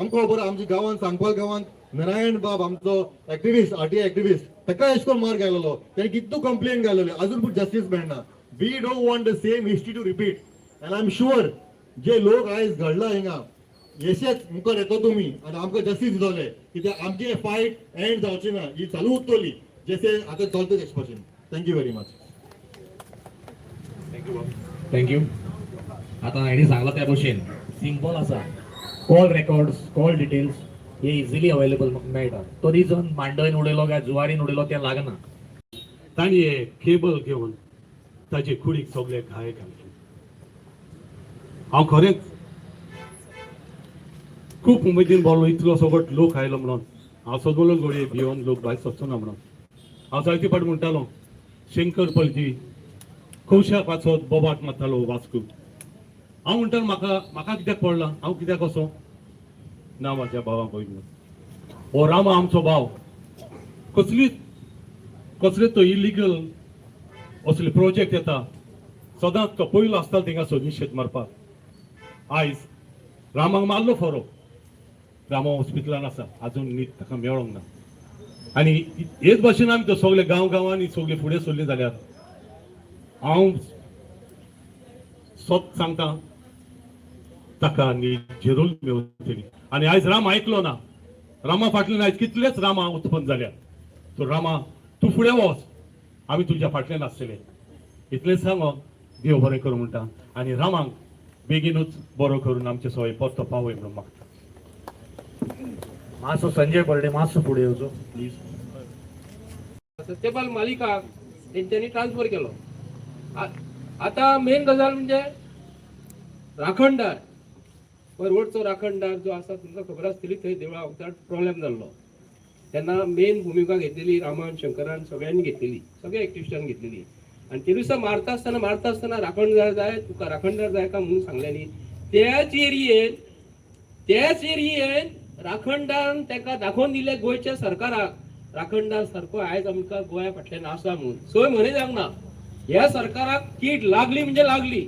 आमकां खबर आहा, आमच्या गांवांत, सांकवाल गांवांत नारायण बाब आमचो एक्टिविस्ट, आरटीआय एक्टिविस्ट, ताका एशें करून मार घालेलो. तेणें कितू कंप्लेन घालेली, अजून पूण जस्टीस मेळना. We don't want the same history to repeat and I am sure जे लोक आयज घडला हिंगा येशेच मुखार येतो तुमी आनी आमकां जस्टीस दितले, कित्याक आमची फायट एंड जावची ना, ही चालू उरतली जशें आतां चलता तेश भशेन. Thank you very much. Thank you. आतां हेणी सांगलां त्या भशेन सिंपल आसा. कॉल रेकॉर्ड्स, कॉल डिटेल्स हे इजिली अवेलेबल मेळटा. तो रिजन मांडवीन उडयलो काय जुवारीन उडयलो तें लागना. ताणी केबल घेवन ताजे कुडीक सगळे घाये घातले. हांव खरेंच खूब उमेदीन बोल्लो, इतलो सगळो लोक आयलो म्हणून. हांव सगळो घडये भियोन लोक भायर सरचो ना म्हणून हांव जायते फावट म्हणटालो, शंकर पलजी कौशा पासत बोबाट मारतालो वास्को. हांव म्हणटालो, म्हाका म्हाका कित्याक पडलां, हांव कित्याक असो ना म्हाज्या भावाक पयलो. हो रामा आमचो भाव कसलीच कसले तो इलिगल असले प्रोजेक्ट येता, सदांच तो पयलो आसतालो थिंगासर निशेध मारपाक. आयज रामाक मारलो फरो, रामा हॉस्पिटलान आसा, अजून नीत ताका मेळोंक ना. आनी हेच भाशेन आमी तो सगळे गांव गांवांनी सगळे फुडें सरली जाल्यार हांव सत सांगता, ताका नीत जरूर मेळटली. आनी आयज राम आयकलो ना, रामा फाटल्यान आयज कितलेच रामा उत्पन्न जाल्या. तो रामा, तूं फुडें वच, आमी तुज्या फाटल्यान आसतले. इतलेंच सांगोन देव बरें करूं म्हणटा आनी रामाक बेगीनूच बरो करून आमचे सोय परतो पावय म्हणून मागता. मातसो संजय बर्डे मातसो फुडें येवचो प्लीज. सत्यपाल मालिकाक तेंच्यांनी ट्रान्सफर केलो. आतां मेन गजाल म्हणजे राखणदार, पळय रोडचो राखणदार जो आसा, तुमकां खबर आसतली, थंय देवळा वखदार प्रॉब्लेम जाल्लो. तेन्ना मेन भुमिका घेतलेली रामान, शंकरान, सगळ्यांनी घेतलेली, सगळ्या एक्टिविस्टान घेतलेली. आनी ते दिसा मारता आसतना मारता आसतना राखणदार जाय तुका, राखणदार जाय का म्हणून सांगल्यानी त्याच एरियेन राखणदारान ताका दाखोवन दिले गोंयच्या सरकाराक, राखणदार सारको आयज आमकां गोंया फाटल्यान आसा म्हणून. 6 म्हयने जावंक ना, ह्या सरकाराक कीट लागली म्हणजे लागली.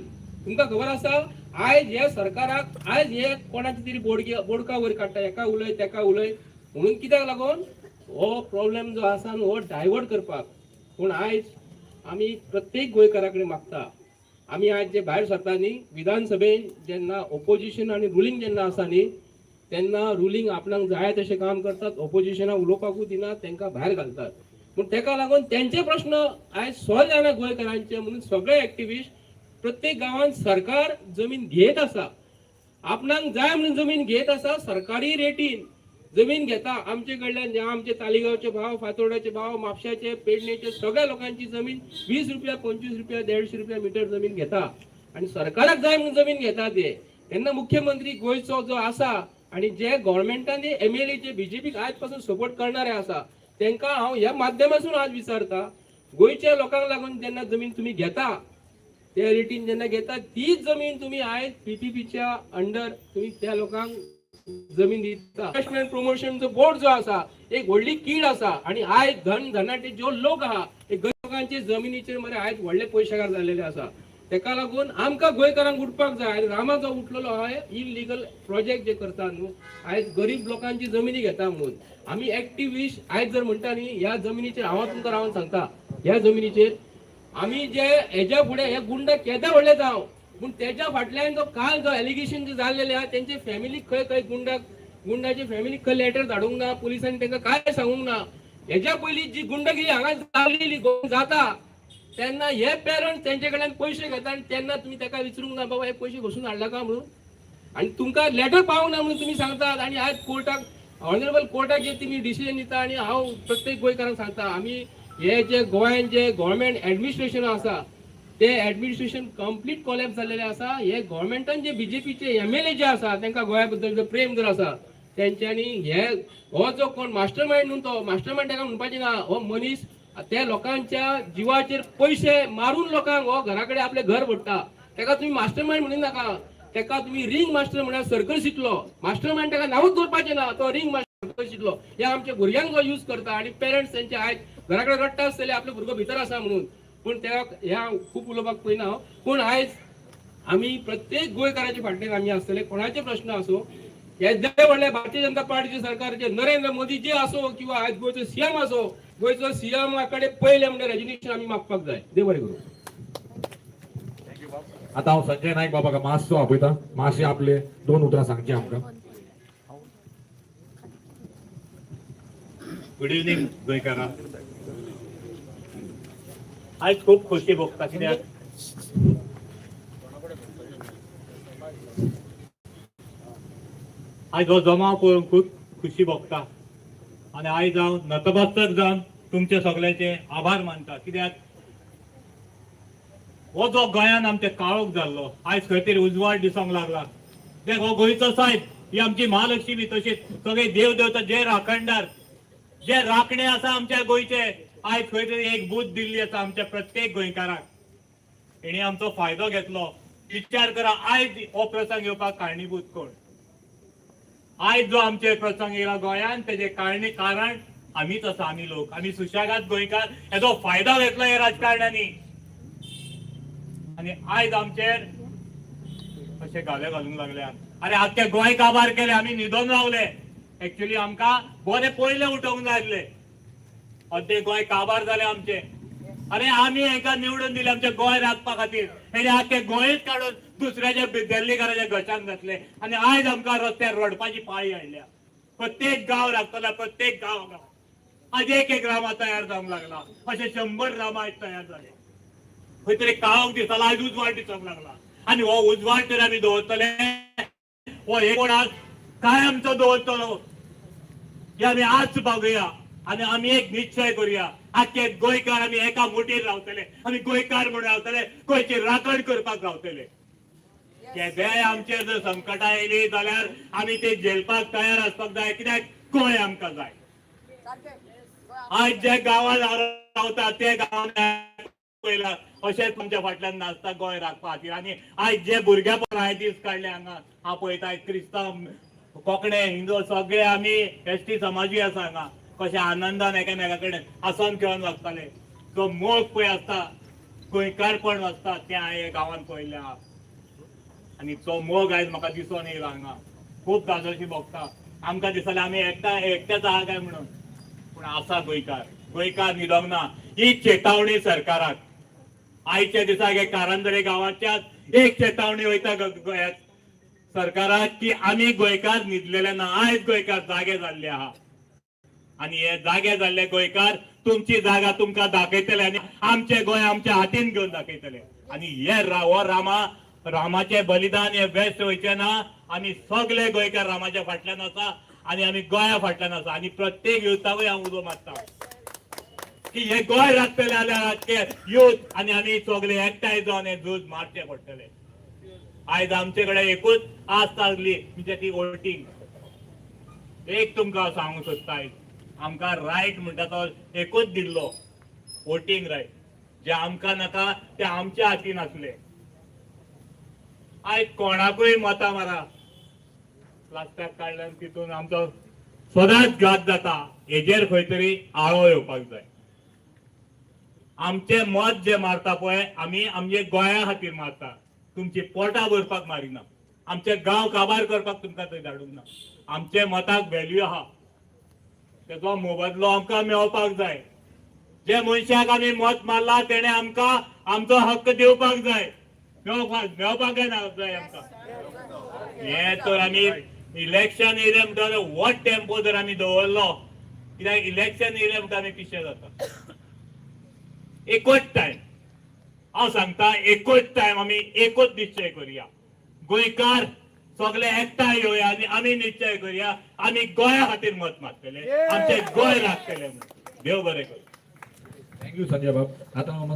तुमकां खबर आसा, आयज ह्या सरकाराक, आयज हे कोणाची तरी बोडके बोडका वयर काडटा, हेका उलय तेका उलय म्हणून. कित्याक लागून हो प्रॉब्लेम जो आसा न्हू हो डायवर्ट करपाक. पूण आयज आमी प्रत्येक गोंयकारा कडेन मागता, आमी आयज जे भायर सरता न्ही, विधानसभेन जेन्ना ओपोजिशन आनी रुलींग जेन्ना आसा न्ही, तेन्ना रुलींग आपणाक जाय तशें काम करतात, ओपोजिशनाक उलोवपाकूय दिनात, तांकां भायर घालतात. पूण तेका लागून तेंचे प्रश्न आयज सॉल्व जायना गोंयकारांचे म्हणून सगळे एक्टिविस्ट प्रत्येक गांवांत सरकार जमीन घेत आसा, आपणाक जाय म्हणून जमीन घेत आसा, सरकारी रेटीन जमीन घेता आमचे कडल्यान. जे आमचे तालिगांवचे भाव, फातोर्डाचे भाव, म्हापशाचे, पेडणेचे, सगळ्या लोकांची जमीन 20 रुपया, 25 रुपया, 150 रुपया मिटर जमीन घेता आनी सरकाराक जाय म्हणून जमीन घेता ते. तेन्ना मुख्यमंत्री गोंयचो जो आसा आनी जे गव्हर्मेंटान जे एमएलए जे बीजेपीक आयज पासून सपोर्ट करणारे आसा, तांकां हांव ह्या माध्यमासून आज विचारता, गोंयच्या लोकांक लागून जेन्ना जमीन तुमी घेता, त्या रेटीन जेन्ना घेता, तीच जमीन तुमी आयज पीपीपीच्या अंडर तुमी त्या लोकांक जमीन दिता. इन्व्हेस्टमेंट प्रमोशन जो बोर्ड जो आसा, एक व्हडली कीड आसा. आनी आयज धन धनाटे जो लोक आहा, हे गरीब लोकांचे जमिनीचेर मरे आयज व्हडले पयशेकार जाल्लेले आसा. तेका लागून आमकां गोंयकारांक उठपाक जाय. आनी रामा जो उठलेलो आहा, इलिगल प्रोजेक्ट जे करता न्हू, आयज गरीब लोकांची जमिनी घेता म्हणून आमी एक्टिविस्ट आयज जर म्हणटा न्ही, ह्या जमिनीचेर हांव तुमकां रावन सांगता, ह्या जमिनीचेर आमी जे हेज्या फुडें हे गुंड केदे व्हडले जावं, पूण तेज्या फाटल्यान जो काल जो एलिगेशन जे जाल्लेले आहा, तेंचे फॅमिलीक खंय खंय गुंडाक, गुंडाचे फॅमिलीक खंय लेटर धाडूंक ना, पुलिसांनी तांकां काय सांगूंक ना. हेज्या पयलीं जी गुंडगिरी हांगा जाल्लेली जाता तेन्ना हे पेरंट्स तेंचे कडल्यान पयशे घेता आनी तेन्ना तुमी ताका विचारूंक ना, बाबा हे पयशे घोसून हाडला का म्हणून, आनी तुमकां लेटर पावूंक ना म्हणून तुमी सांगतात. आनी आयज कोर्टाक, ऑनरेबल कोर्टाक जे तुमी डिसिजन दिता. आनी हांव प्रत्येक गोंयकारांक सांगता, आमी हे जे गोंयान जे गव्हर्मेंट एडमिनिस्ट्रेशन आसा, ते एडमिनिस्ट्रेशन कंप्लीट कोलॅप्स जाल्लेले आसा. हे गव्हर्मेंटान जे बीजेपीचे एमएलए जे आसा, तांकां गोंया बद्दल जर प्रेम जर आसा, तेंच्यांनी हे हो जो कोण मास्टर मायंड न्हू, तो मास्टर मायंड ताका म्हणपाचें ना. हो मनीस त्या लोकांच्या जिवाचेर पयशे मारून लोकांक हो घरा कडेन आपलें घर भरता. ताका तुमी मास्टर मायंड म्हणू नाका, ताका तुमी रिंग मास्टर म्हळ्यार सर्कल शिकलो. मास्टर मायंड ताका नांवूच दवरपाचें ना. तो रिंग मास्टर सर्कल शिकलो. हे आमच्या भुरग्यांक जो यूज करता आनी पेरंट्स तेंचे आयज घरा कडेन रडटा आसतले आपले भुरगो भितर आसा म्हणून. पूण त्या ह्या खूब उलोवपाक पळयना हांव. पूण आयज आमी प्रत्येक गोंयकाराच्या फाटल्यान आमी आसतले. कोणाचे प्रश्न आसूं, येदे व्हडले भारतीय जनता पार्टीचे सरकारचे नरेंद्र मोदी जे आसो किंवा आयज गोंयचो सीएम आसो, गोंयचो सीएम कडेन पयले म्हणजे रेजिग्नेशन आमी मागपाक जाय. देव बरें करूं. आता हांव संजय नायक बाबाक मातसो आपयता, मातशे आपले दोन उतरां सांगची आमकां. गुड इव्हनिंग गोंयकारां. आयज खूब खोशी भोगता कित्याक आयज हो जमाव पळोवन खूब खुशी भोगता आनी आयज हांव नतमस्तक जावन तुमचे सगळ्यांचे आभार मानता, कित्याक हो जो गोंयान आमच्या काळोख जाल्लो, आयज खंय तरी उजवाड दिसोंक लागला. देख, हो गोंयचो सायब, ही आमची महालक्ष्मी, तशीच सगळे देव देवता जे राखणदार, जे राखणे आसा आमच्या गोंयचे, आयज खंय तरी एक बूद दिल्ली आसा आमच्या प्रत्येक गोंयकाराक. हेणी आमचो फायदो घेतलो. विचार करा, आयज हो प्रसंग येवपाक कारणीभूत कोण? आयज जो आमचे प्रसंग येयला गोंयान, तेजे कारण आमीच आसा, आमी लोक, आमी सुशेगाद गोंयकार. हेजो फायदो घेतलो हे राजकारण्यांनी आनी आयज आमचेर अशे घाले घालूंक लागल्या. अरे, आख्खे गोंय काबार केले. आमी न्हिदोन रावले. एक्चुअली आमकां बरें पयले उठोवंक जाय आसले. अर्दे गोंय काबार जाले आमचे. अरे, आमी हेका निवडून दिले आमचे गोंय राखपा खातीर. हेणे आख्खे गोंयच काडून दुसऱ्याच्या दिल्लीकाराच्या घशान घातले आनी आयज आमकां रस्त्यार रडपाची पाळी हाडल्या. प्रत्येक गांव राखतला, प्रत्येक गांव गांव आज एक एक रामा तयार जावंक लागला. अशे 100 रामा आयज तयार जाले. खंय तरी काळोख दिसतालो, आयज उजवाड दिसोंक लागला. आनी हो उजवाड तर आमी दवरतले, हो एक कोणाक काय आमचो दवरतलो हे आमी आज बघूया. आनी आमी एक निश्चय करूया, आख्खे गोंयकार आमी एका मुठीर रावतले, आमी गोंयकार म्हणून रावतले, गोंयची राखण करपाक रावतले. केदेय आमचेर जर संकटां येयली जाल्यार आमी ते झेलपाक तयार आसपाक जाय, कित्याक गोंय आमकां जाय. आयज जे गांवांत रावता ते गांवांत पयला अशेंच तुमच्या फाटल्यान नाचता गोंय राखपा खातीर. आनी आयज जे भुरग्यापण हांवें दीस काडले हांगा, हांव पळयता क्रिस्तांव, कोंकणे, हिंदू सगळे आमी एसटी समाजूय आसा हांगा, कशे आनंदान एकामेका कडेन हांसोन खेळोन वागताले. जो मोग पळय आसता, गोंयकारपण आसता, तें हांवें गांवांत पळयल्लें आहा. आनी तो मोग आयज म्हाका दिसोन येयला हांगा, खूब धादोशी भोगता. आमकां दिसतालें आमी एकट्याच आहा काय म्हणून, पूण आसा गोंयकार, गोंयकार न्हिदोंक ना. ही चेतावणी सरकाराक आयच्या दिसाक हे कारंजळे गांवाच्याच एक चेतावणी वयता गोंयांत सरकाराक की आमी गोंयकार न्हिदलेले ना. आयज गोंयकार जागे जाल्ले आहा आनी हे जागे जाल्ले गोंयकार तुमची जागा तुमकां दाखयतले आनी आमचे गोंय आमच्या हातीन घेवन दाखयतले. आनी हे हो रामाचे बलिदान हे वेस्ट वयचे ना. आमी सगळे गोंयकार रामाच्या फाटल्यान आसा आनी आमी गोंया फाटल्यान आसा. आनी प्रत्येक युथाकूय हांव उलो मारता की हे गोंय राखतले जाल्यार आजचे युथ आनी आमी सगळे एकठांय जावन हे झूज मारचे पडटले. आयज आमचे कडेन एकूच आस्त आसली म्हणजे ती वोटींग. एक तुमकां सांगूंक सोदता, आयज आमकां रायट म्हणटा तो एकूच दिल्लो, वोटींग रायट. जे आमकां नाका ते आमच्या हातीन आसले. आयज कोणाकूय मतां मारा, प्लास्टाक काडल्यान तितून आमचो सदांच घात जाता. हेजेर खंय तरी आळो येवपाक जाय. आमचे मत जे मारता पळय, आमी आमचे गोंया खातीर मारता, तुमची पोटां भरपाक मारिना, आमचे गांव काबार करपाक तुमकां थंय धाडूंक ना. आमचे मताक व्हॅल्यू आहा, तेजो मोबदलो आमकां मेळपाक जाय. जे मनशाक आमी मत मारला तेणे आमकां आमचो हक्क दिवपाक जाय, मेळपाक जाय ना जाय आमकां. हे तर आमी इलेक्शन येयलें म्हणटा व्हड टेम्पो जर आमी दवरलो, कित्याक इलेक्शन येयलें म्हणटा आमी पिशे जाता. एकूच टायम हांव सांगता, एकूच टायम आमी एकूच निश्चय करुया, गोंयकार सगळे एकठांय येवया आनी आमी निश्चय करुया आमी गोंया खातीर मत मारतले, आमचे गोंय राखतले म्हणून. देव बरें करूं. Thank you Sanjay बाब. आतां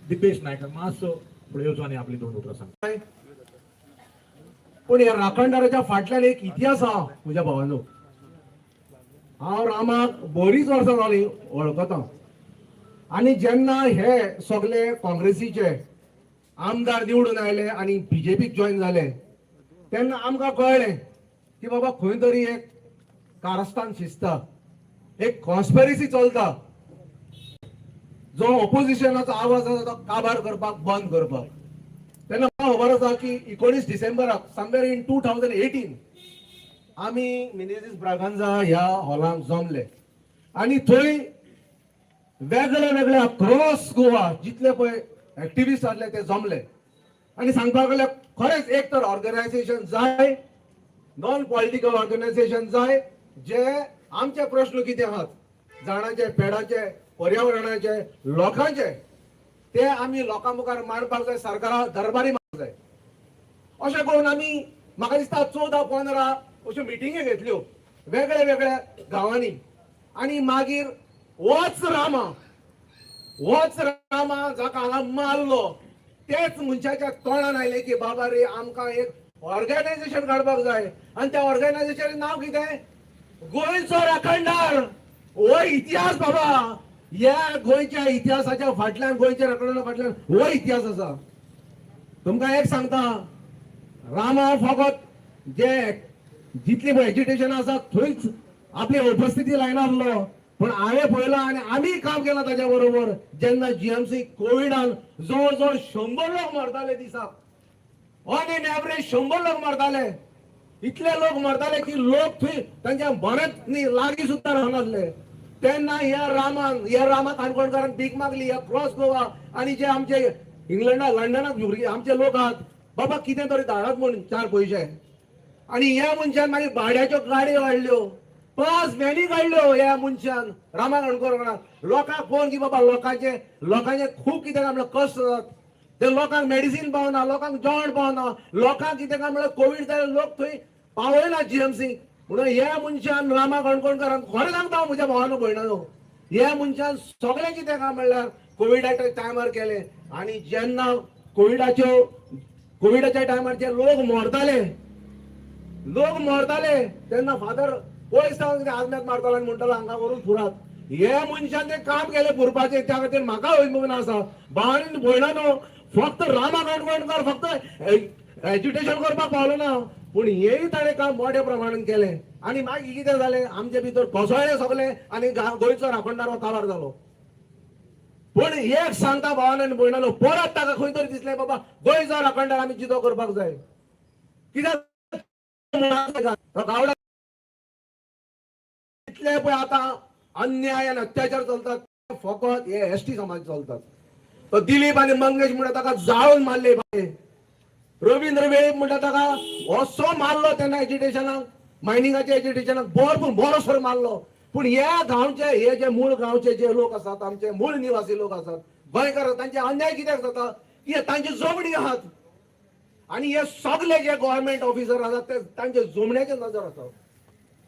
दिपेश नायक मातसो फुडें येवचो आनी आपली दोन उतरां सांग. पूण ह्या राखणदाराच्या फाटल्यान एक इतिहास आहा म्हज्या भावांनो. हांव रामाक बरीच वर्सां जालीं वळखता आनी जेन्ना हे सगळे काँग्रेसीचे आमदार निवडून आयले आनी बीजेपीक जॉयन जाले तेन्ना आमकां कळ्ळें की बाबा खंय तरी एक कारस्थान शिजता, एक कॉन्स्पिरसी चलता, जो ऑपोजिशनाचो आवाज आसा तो काबार करपाक, बंद करपाक. तेन्ना म्हाका खबर आसा की 19 डिसेंबराक समवेर इन 2018 आमी मिनेझीस ब्रागांझा ह्या हॉलांत जमले आनी थंय वेगळे वेगळे अक्रॉस गोवा जितले पळय एक्टिविस्ट आसले ते जमले. आनी सांगपाक गेल्यार खरेंच एक तर ऑर्गनायझेशन जाय, नॉन पॉलिटिकल ऑर्गनायझेशन जाय, जे आमचे प्रश्न कितें आहात झाडांचे, पेडांचे, पर्यावरणाचे, लोकांचे, ते आमी लोकां मुखार मांडपाक जाय, सरकारा दरबारी मारपाक जाय. अशें करून आमी म्हाका दिसता 14-15 अश्यो मिटिंगी घेतल्यो वेगळ्या वेगळ्या गांवांनी. आनी मागीर होच रामा जाका हांगा मारलो तेच मनशाच्या तोंडान आयलें की बाबा रे आमकां एक ऑर्गनायझेशन काडपाक जाय. आनी त्या ऑर्गनायझेशनाचें नांव कितें? गोंयचो राखणदार. हो इतिहास बाबा, ह्या गोंयच्या इतिहासाच्या फाटल्यान, गोंयच्या राखणदारा फाटल्यान हो इतिहास आसा. तुमकां एक सांगता, रामा फकत जे जितली एजिटेशन आसा थंयच आपली उपस्थिती लायनासलो, पूण हांवें पळयलां आनी आमी काम केलां ताच्या बरोबर. जेन्ना जीएमसी कोविडान जवळ जवळ 100 लोक मरताले दिसाक, ऑन एन एवरेज 100 लोक मरताले. इतले लोक मरताले की लोक थंय तांच्या मरत न्ही लागीं सुद्दां रावनासले. तेन्ना ह्या रामान, ह्या रामा काणकोणकारान भीक मागली ह्या क्रॉस गोवा आनी जे आमचे इंग्लंडा लंडनाक भुरगे आमचे लोक आहात बाबा कितें तरी धाडात म्हूण 4 पयशे. आनी ह्या मनशान मागीर भाड्याच्यो गाडयो हाडल्यो, 5 व्हॅनी काडल्यो ह्या मनशान रामा काणकोणकारान. लोकांक पळोवन की बाबा लोकांचे लोकांचे खूब कितें काय म्हणल्यार कश्ट जातात, ते लोकांक मेडिसीन पावना, लोकांक जेवण पावना, लोकांक कितें काय म्हणल्यार कोवीड जाल्यार लोक थंय पावयना जीएमसी. म्हणून ह्या मनशान रामा काणकोणकारान, खरें सांगता हांव म्हज्या भावानो भयणानो, ह्या मनशान सगळें कितें काय म्हणल्यार कोविडाच्या टायमार केलें. आनी जेन्ना कोविडाच्या टायमार जे लोक मरताले, लोक मरताले तेन्ना फादर पयस सावन कितें आजम्याक मारतालो आनी म्हणटालो हांगा व्हरून पुरात. हे मनशान तें काम केलें पुरपाचें, त्या खातीर म्हाका अभिमान आसा. भावांनी भयणानो, फक्त रामा काणकोणकार फक्त एज्युकेशन करपाक पावलो ना, पूण हेय ताणें काम मोठ्या प्रमाणान केलें. आनी मागीर कितें जालें, आमचे भितर कोसळ्ळें सगळें आनी गोंयचो राखणदार हो काबार जालो. पूण एक सांगता भावान आनी भयणानो, परत ताका खंय तरी दिसलें बाबा गोंयचो राखणदार आमी जितो करपाक जाय. कित्याक गावडा इतले पळय आतां अन्याय आनी अत्याचार चलतात, फकत हे एसटी समाज चलतात. तो दिलीप आनी मंगेश म्हणटा ताका जाळून मारले, रवींद्र वेळीप म्हणटा ताका असो मारलो तेन्ना एजिटेशनाक, मायनिंगाच्या एजिटेशनाक भरपूर बरोसर मारलो. पूण ह्या गांवचे हे जे मूळ गांवचे जे लोक आसात, आमचे मूळ निवासी लोक आसात, गोंयकार, तांचे अन्याय कित्याक जाता? कित्याक तांची जमणी आहात आनी हे सगळे जे गव्हर्मेंट ऑफिसर आसात ते तांचे जमण्याचेर नजर आसा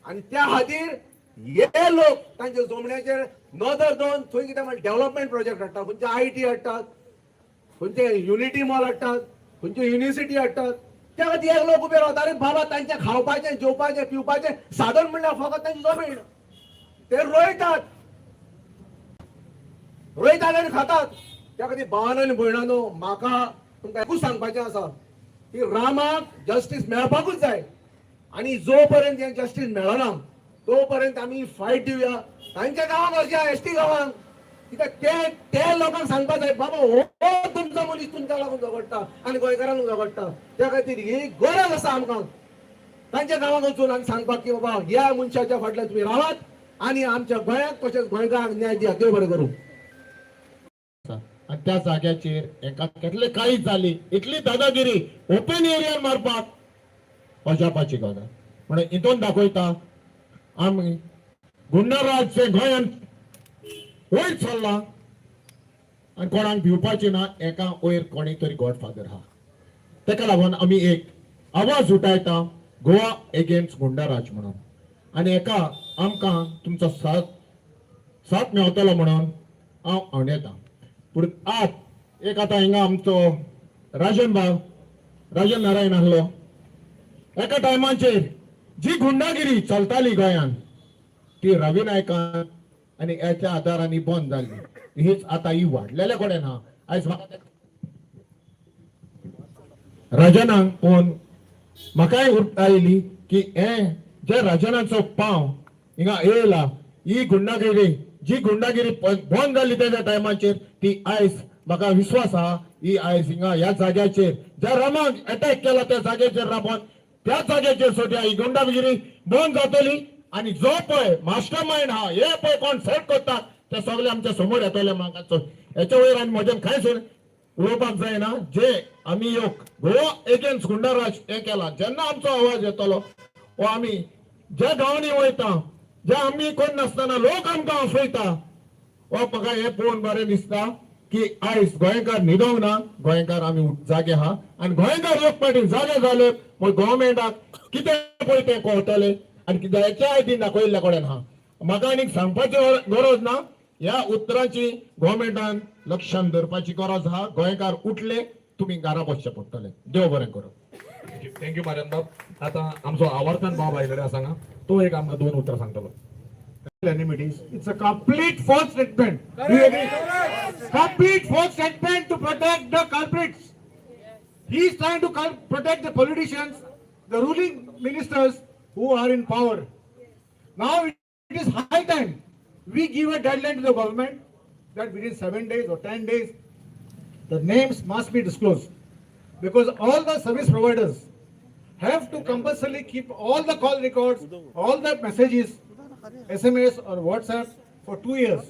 आनी त्या खातीर हे लोक तांच्या जमण्याचेर नदर दवरून थंय कितें म्हणटा डेव्हलपमेंट प्रोजेक्ट हाडटा, खंयचे IT हाडटात, खंयचे युनिटी मॉल हाडटात, खंयचे युनिव्हर्सिटी हाडटात. त्या खातीर हे लोक उबे रावतात. आरे बाबा, तांचें खावपाचें, जेवपाचें, पिवपाचें साधन म्हणल्यार फकत तांची जमीन. ते रोयतात, रोयतात आनी खातात. त्या खातीर भावानो आनी भयणानो, म्हाका तुमकां एकूच सांगपाचें आसा की रामाक जस्टीस मेळपाकूच जाय आनी जो पर्यंत हें जस्टीस मेळना तो पर्यंत आमी फायट दिवया. तांच्या गांवांक वचया, एसटी गांवांक, कित्याक ते ते लोकांक सांगपाक जाय बाबा हो तुमचो मनीस तुमच्या लागून झगडटा आनी गोंयकारांक झगडटा. त्या खातीर ही गरज आसा आमकां तांच्या गांवांक वचून आनी सांगपाक की बाबा ह्या मनशाच्या फाटल्यान तुमी रावात आनी आमच्या गोंयाक तशेंच गोंयकारांक न्याय दियात. देव बरें करूं. आनी त्या जाग्याचेर हेंकां केतले काळी जाली, इतली दादागिरी ओपन एरियार मारपाक अजापाची गजाल. म्हणून हितून दाखयता आमी गुंडाराज जे गोंयांत वयर चल्ला आनी कोणाक भिवपाचें ना. एका वयर कोणी तरी गॉडफादर आहा. तेका लागून आमी एक आवाज उठायता, गोवा एगेन्स्ट गुंडाराज म्हणून, आनी एका आमकां तुमचो साथ साथ मेवतलो म्हणून हांव आंवडेता. पूण आत एक आतां हिंगा आमचो राजन बाब, राजन नारायण आहलो. एका टायमाचेर जी गुंडागिरी चलताली गोंयांत ती रवी नायकान आनी हेच्या आदारांनी बंद जाल्ली. हीच आतां ही वाडलेल्या कडेन आहा. आयज म्हाका राजनाक पळोवन म्हाकाय उर्बा आयली की हे जे राजनाचो पांव हिंगा येयला, ही गुंडागिरी जी गुंडागिरी बंद जाली तेज्या टायमाचेर, ती आयज म्हाका विश्वास आहा ही आयज हिंगा ह्या जाग्याचेर ज्या रामाक एटॅक केला त्या जाग्याचेर राबोन त्याच जाग्याचेर सोडया ही गुंडागिरी बंद जातली. आनी जो पळय मास्टर मायंड आहा, हे पळय कोण सेट करतात ते सगळे आमच्या समोर येतले. म्हाका हेच्या वयर आनी म्हज्यान कांयच उलोवपाक जायना. जे आमी एक गोवा एगेन्स्ट गुंडाराज हे केला, जेन्ना आमचो आवाज येतलो वो आमी ज्या गांवांनी वयता, जे आमी कोण नासतना लोक आमकां आफयता, हो म्हाका हें पळोवन बरें दिसता की आयज गोंयकार न्हिदोंक ना, गोंयकार आमी जागे आहा. आनी गोंयकार एक फावटी जागे जाले मागीर गव्हर्मेंटाक कितें पळय तें कळटलें. आनी कितें हेच्या आयदीन दाखयल्ल्या कडेन आहा, म्हाका आनीक सांगपाची गरज ना. ह्या उतरांची गव्हर्मेंटान लक्षान दवरपाची गरज आहा. गोंयकार उठले, तुमी घरा बसचें पडटलें. देव बरें करूं. थँक्यू मार्यान बाब. आतां आमचो आवर्तन बाब आयिल्ले आसा हांगा, तो एक आमकां दोन उतरां सांगतलो. Enmities. It's a complete false statement. Do you agree? Complete false statement to protect the culprits. He is trying to protect the politicians, the ruling ministers who are in power. Now it is high time we give a deadline to the government that within 7 days or 10 days, the names must be disclosed. Because all the service providers have to compulsorily keep all the call records, all the messages, SMS or WhatsApp for 2 years.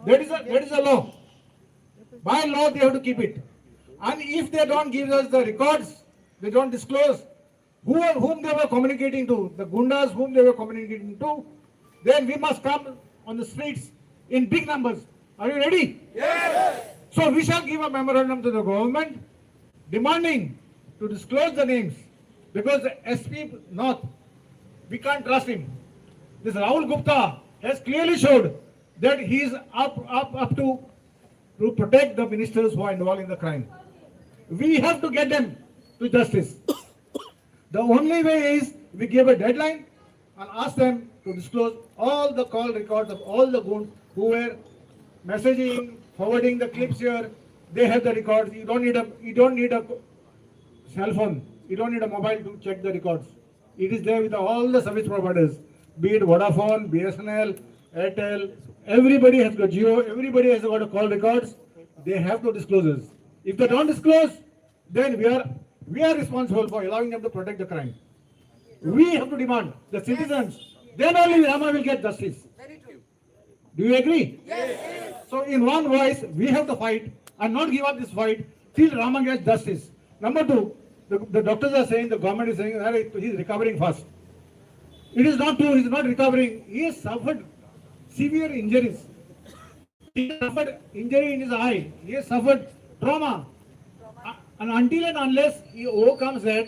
That is a law. By law, they have to keep it. And if they don't give us the records, they don't disclose whom they were communicating to, the gundas whom they were communicating to, then we must come on the streets in big numbers. Are you ready? Yes. So we shall give a memorandum to the government demanding to disclose the names, because the SP North, we can't trust him. This Rahul Gupta has clearly showed that he is up to protect the ministers who are involved in the crime. We have to get them to justice. The only way is we give a deadline and ask them to to disclose all the call records of all the goons who were messaging, forwarding the clips here. They have the records. You don't need a cell phone. You don't need a mobile to check the records. It is there with all the service providers, be it Vodafone, BSNL, Airtel. Everybody has got Jio. Everybody has got a call records. They have to disclose this. If they don't disclose, then we are responsible for allowing them to protect the crime. We have to demand the citizens. Then only Rama will get justice. Very true. Do you agree? Yes. So in one voice, we have to fight and not give up this fight till Rama gets justice. Number two, the doctors are saying, the government is saying that he is recovering fast. It is not true, he is not recovering. He has suffered severe injuries. He suffered injury in his eye. He has suffered trauma. And until and unless he overcomes that,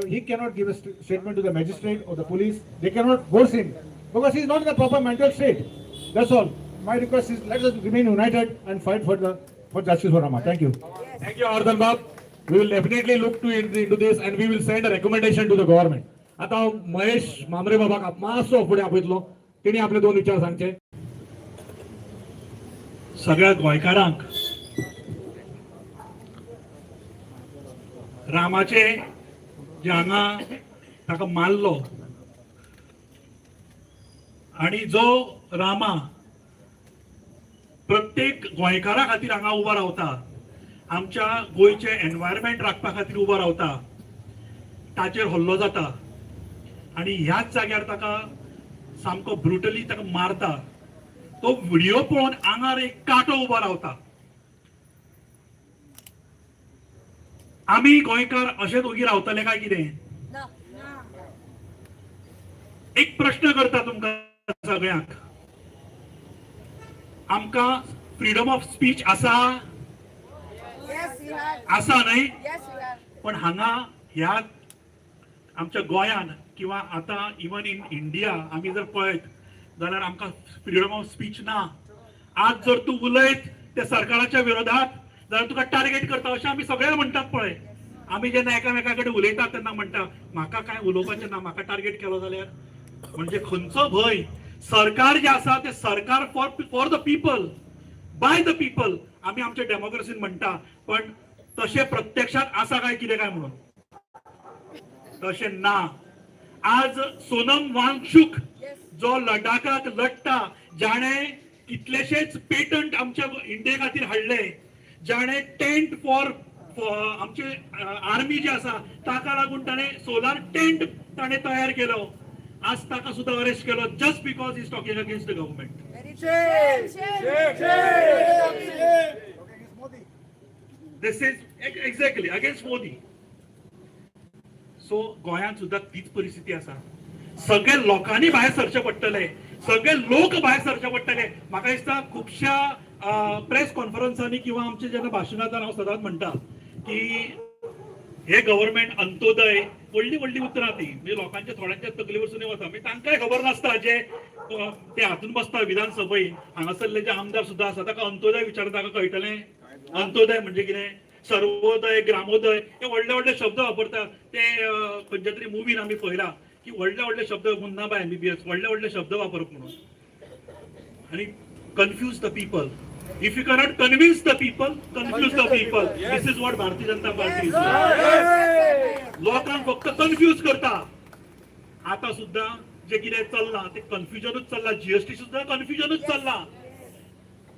he cannot give a statement to the magistrate or the police. They cannot force him because he is not in the proper mental state. That's all. My request is, let us remain united and fight for justice for Rama. Thank you. Thank you, Ardhan Bab. We will definitely look into this and we will send a recommendation to the government. आता हांव महेश मामरे बाबाक मातसो फुडें आपयतलो, तेणी आपले दोन विचार सांगचे. सगळ्या गोंयकारांक रामाचे जे हांगा ताका मारलो आणि जो रामा प्रत्येक गोंयकारा खातीर हांगा उबो रावता, आमच्या गोंयचें एनवायरमेंट राखपा खातीर उबो रावता, ताचेर हल्लो जाता आणि ह्याच जाग्यार ताका सामको ब्रुटली ताका मारता. तो व्हिडिओ पळोवन आंगार एक कांटो उबो रावता. आमी गोंयकार अशेच ओगी रावतले काय कितें? एक प्रश्न करता तुमकां सगळ्यांक, आमकां फ्रीडम ऑफ स्पीच आसा? आसा न्हय? पण हांगा ह्या आमच्या गोंयान किंवा आतां इवन इन इंडिया आमी जर पळयत जाल्यार आमकां फ्रीडम ऑफ स्पीच ना. आज जर तूं उलयत त्या सरकाराच्या विरोधात जाल्यार तुका टार्गेट करता, अशें आमी सगळे म्हणटात. पळय, आमी जेन्ना एकामेका कडेन उलयतात तेन्ना म्हणटा, म्हाका कांय उलोवपाचें ना, म्हाका टार्गेट केलो जाल्यार. म्हणजे खंयचो भंय? सरकार जें आसा तें सरकार for the people, by the people आमी आमच्या डेमोक्रेसीन म्हणटा, पण तशें प्रत्यक्षात आसा काय कितें काय म्हणून तशें ना. आज सोनम वांगशूक जो लडाखाक लढटा, जाणे कितलेशेच पेटंट आमच्या इंडिये खातीर हाडले, जाणे टेंट फॉर आमचे आर्मी जे आसा ताका लागून ताणें सोलार टेंट ताणें तयार केलो, आज ताका सुद्दां अरेस्ट केलो just because he's talking against the government. This is exactly against Modi. So गोंयांत सुद्दां तीच परिस्थिती आसा. सगळे लोकांनी भायर सरचें पडटलें, सगळे लोक भायर सरचे पडटले. म्हाका दिसता खुबश्या प्रेस कॉन्फरन्सांनी किंवा आमचे जेन्ना भाशणां जाता, हांव सदांच म्हणटा की हे गव्हर्मेंट अंत्योदय, व्हडली व्हडली उतरां ती म्हणजे लोकांच्या थोड्यांच्या तकले वरसून वता. म्हणजे तांकांय खबर नासता जे ते हातून बसता विधानसभेन, हांगासरले जे आमदार सुद्दां आसा, ताका अंत्योदय विचारता, ताका कळटलें अंत्योदय म्हणजे कितें? सर्वोदय, ग्रामोदय हे व्हडले व्हडले शब्द वापरता. ते खंयच्या तरी मुवीन आमी पळयला की व्हडले व्हडले शब्द, मुन्नाभाय एमबीबीएस, व्हडले व्हडले शब्द वापरप म्हणून आणि confuse the people. If you cannot convince the people, confuse the people. This is what Bharatiya Janata party. लोकांक फक्त कन्फ्यूज करता. आता सुद्दां जे कितें चल्लां ते कन्फ्युजनूच चल्लां. जीएसटी सुद्दां कन्फ्युजनूच चल्लां.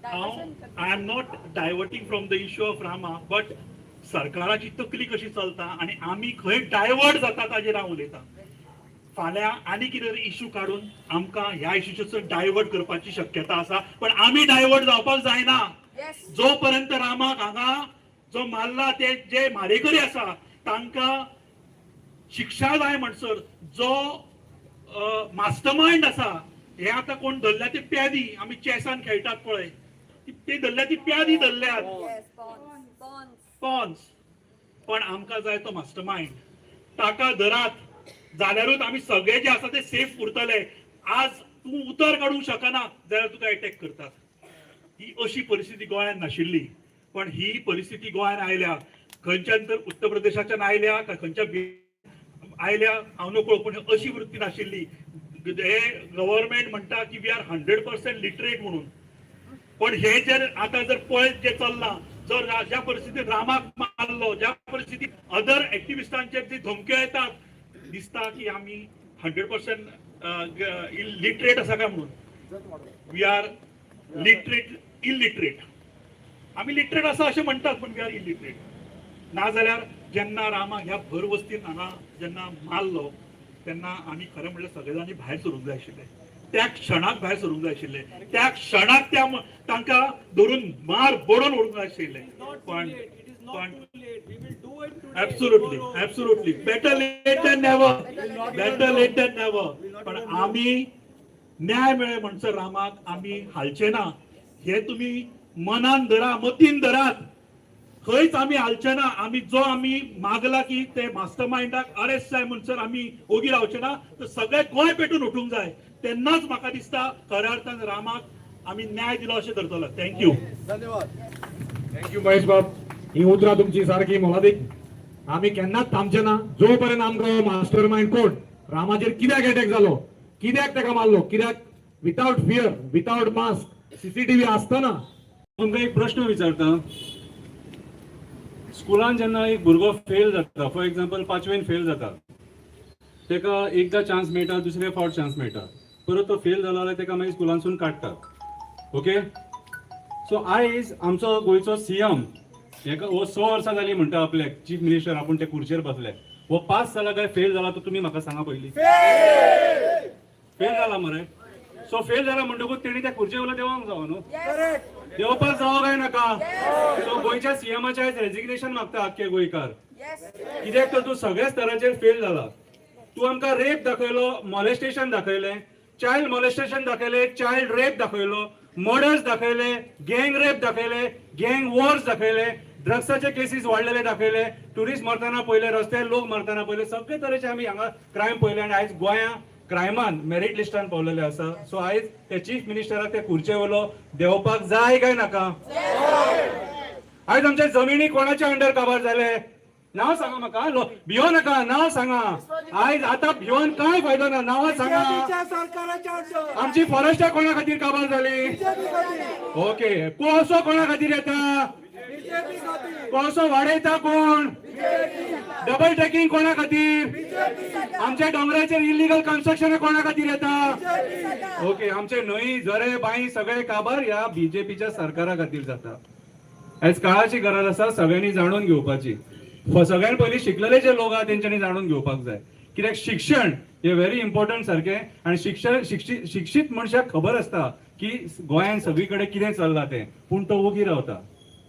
हांव I am not diverting from the issue of Rama, but सरकाराची तकली कशी चलता आणि आमी खंय डायवर्ट जाता ताजेर हांव उलयतां. फाल्यां आनी कितें तरी इशू काडून आमकां ह्या इशूचेर डायवर्ट करपाची शक्यता आसा, पण आमी डायवर्ट जावपाक जायना. जो पर्यंत रामाक हांगा जो मारला ते जे मारेकरी आसा तांकां शिक्षा जाय म्हणसर, जो मास्टरमायंड आसा, हे आतां कोण धरल्या ते प्यादी, आमी चॅसान खेळटात पळय, ते धरल्या ती प्यादी धरल्यात, पॉन्स. पण आमकां जाय तो मास्टरमायंड. ताका धरात जाल्यारूच आमी सगळे जे आसा ते सेफ उरतले. आज तूं उतर काडूंक शकना जाल्यार तुका एटॅक करतात. ही अशी परिस्थिती गोंयांत नाशिल्ली, पण ही परिस्थिती गोंयांत आयल्या. खंयच्यान तर उत्तर प्रदेशाच्यान आयल्या काय खंयच्या आयल्या हांव नकळो, पूण अशी वृत्ती नाशिल्ली. हे गव्हर्मेंट म्हणटा की we are 100% literate म्हणून, पण हे जर आता जर पळयत जे चल्लां, जर ज्या परिस्थितीत रामाक मारलो, ज्या परिस्थितीत अदर एक्टिविस्टांचेर जी धमक्यो येतात, दिसता की आमी 100% लिटरेट आसा काय म्हणून. We are literate illiterate. आमी लिटरेट आसा अशें म्हणटात, पण we are illiterate. नाजाल्यार जेन्ना रामाक ह्या भर वस्तीन हांगा जेन्ना मारलो तेन्ना आमी खरें म्हणल्यार सगळे जाणांनी भायर सरूंक जाय आशिल्ले, त्या क्षणाक भायर सरूंक जाय आशिल्ले, त्या क्षणाक त्या तांकां धरून मार बडोवन उडूंक जाय आशिल्ले. पण पण absolutely absolutely better late than never, better late than never. पण आमी न्याय मेळ्ळे म्हणसर रामाक आमी हालचे ना, हे तुमी मनान धरा, मतीन धरात. खंयच आमी हालचे ना. आमी जो आमी मागला की ते मास्टर मायंडाक अरेस्ट जाय म्हणसर आमी ओगी रावचे ना, तर सगळे गोंय पेटून उठूंक जाय. तेन्नाच म्हाका दिसता खऱ्या अर्थान रामाक आमी न्याय दिलो अशें धरतलो. Thank you. धन्यवाद. Thank you Mahesh बाब. ही उतरां तुमची सारकी मोलादीक. आमी केन्नाच थांबचे ना जो पर्यंत आमकां मास्टर मायंड कोण, रामाचेर कित्याक अटॅक जालो, कित्याक ताका मारलो, कित्याक without fear, without mask, CCTV आसतना. तुमकां एक प्रश्न विचारता. स्कुलान जेन्ना एक भुरगो फेल जाता, फॉर एग्जाम्पल पांचवेन फेल जाता, ताका एकदां चान्स मेळटा, दुसरे फावट चान्स मेळटा, परत तो फेल जालो जाल्यार ताका मागीर स्कुलांसून काडटात. ओके, सो आयज आमचो गोंयचो सीएम हेका हो 6 वर्सां जालीं म्हणटा आपल्याक चीफ मिनिस्टर, आपूण ते खुर्चेर बसले, हो पास जाला काय फेल जाला तो तुमी म्हाका सांगा पयलीं. फेल जाला मरे. सो फेल जाला म्हणटकूच तेणी त्या खुर्चे वयलो देंवोंक जावो न्हू, देंवपाक जावो काय नाका? सो गोंयच्या सीएमाचे आयज रेजिग्नेशन मागता आख्खे गोंयकार. कित्याक तर तूं सगळ्याच तरांचेर फेल जाला. तूं आमकां रेप दाखयलो, मॉलेस्टेशन दाखयलें, चायल्ड मॉलेस्टेशन दाखयलें, चायल्ड रेप दाखयलो, मर्डर्स दाखयले, गँग रेप दाखयले, गँग वॉर्स दाखयले, ड्रग्साचे केसीस वाडलेले दाखयले, ट्युरिस्ट मरतना पळयले, रस्त्यार लोक मरतना पळयले, सगळे तरेचे आमी हांगा क्रायम पळयले आनी आयज गोंया क्रायमान मेरीट लिस्टान पावलेले आसा. सो आयज ते चीफ मिनिस्टराक ते खुर्चे वयलो देंवपाक जाय काय नाका? आयज आमच्या जमिनी कोणाच्या अंडर काबार जाले? नाव सांगा म्हाका, भियो नाका, नाव सांगा. आयज आतां भियोन कांय फायदो ना, नांवां सांगा. आमची फॉरेस्टां कोणा खातीर काबार जाली? ओके, कोळसो कोणा खातीर येता? कोळसो वाडयता कोण? डबल ट्रॅकिंग कोणा खातीर? आमच्या डोंगराचेर इलिगल कन्स्ट्रक्शन कोणा खातीर येता? ओके, आमचे न्हंय, झरे, बांय सगळे काबार ह्या बीजेपीच्या सरकारा खातीर जाता. आयज काळाची गरज आसा सगळ्यांनी जाणून घेवपाची. सगळ्यान पयलीं शिकलेले जे लोक आहा तेंच्यांनी जाणून घेवपाक जाय, कित्याक शिक्षण हे व्हेरी इम्पॉर्टंट सारकें. आनी शिक्षण शिक्षीत मनशाक खबर आसता की गोंयांत सगळी कडेन कितें चल्लां तें, पूण तो ओगी रावता.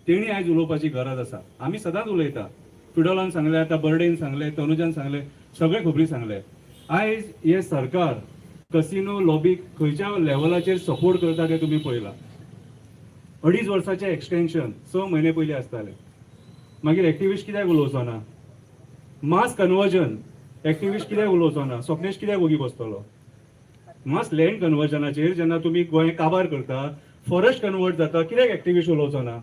तेणी आयज उलोवपाची गरज आसा. आमी सदांच उलयता. फिडोलान सांगलें, आतां बर्डेन सांगलें, तनुजान सांगलें, सगळे खबरी सांगले. आयज हे सरकार कसिनो लॉबीक खंयच्या लेवलाचेर सपोर्ट करता तें तुमी पळयलां. 2.5 वर्साचें एक्सटेन्शन 6 म्हयने पयलीं आसतालें, मागीर एक्टिविस्ट कित्याक उलोवचो ना? मास कन्वर्जन एक्टिविस्ट कित्याक उलोवचो ना? स्वप्नेश कित्याक ओगी बसतलो? मास लँड कन्वर्जनाचेर जेन्ना तुमी गोंय काबार करता, फॉरेस्ट कन्वर्ट जाता, कित्याक एक्टिविस्ट उलोवचो ना?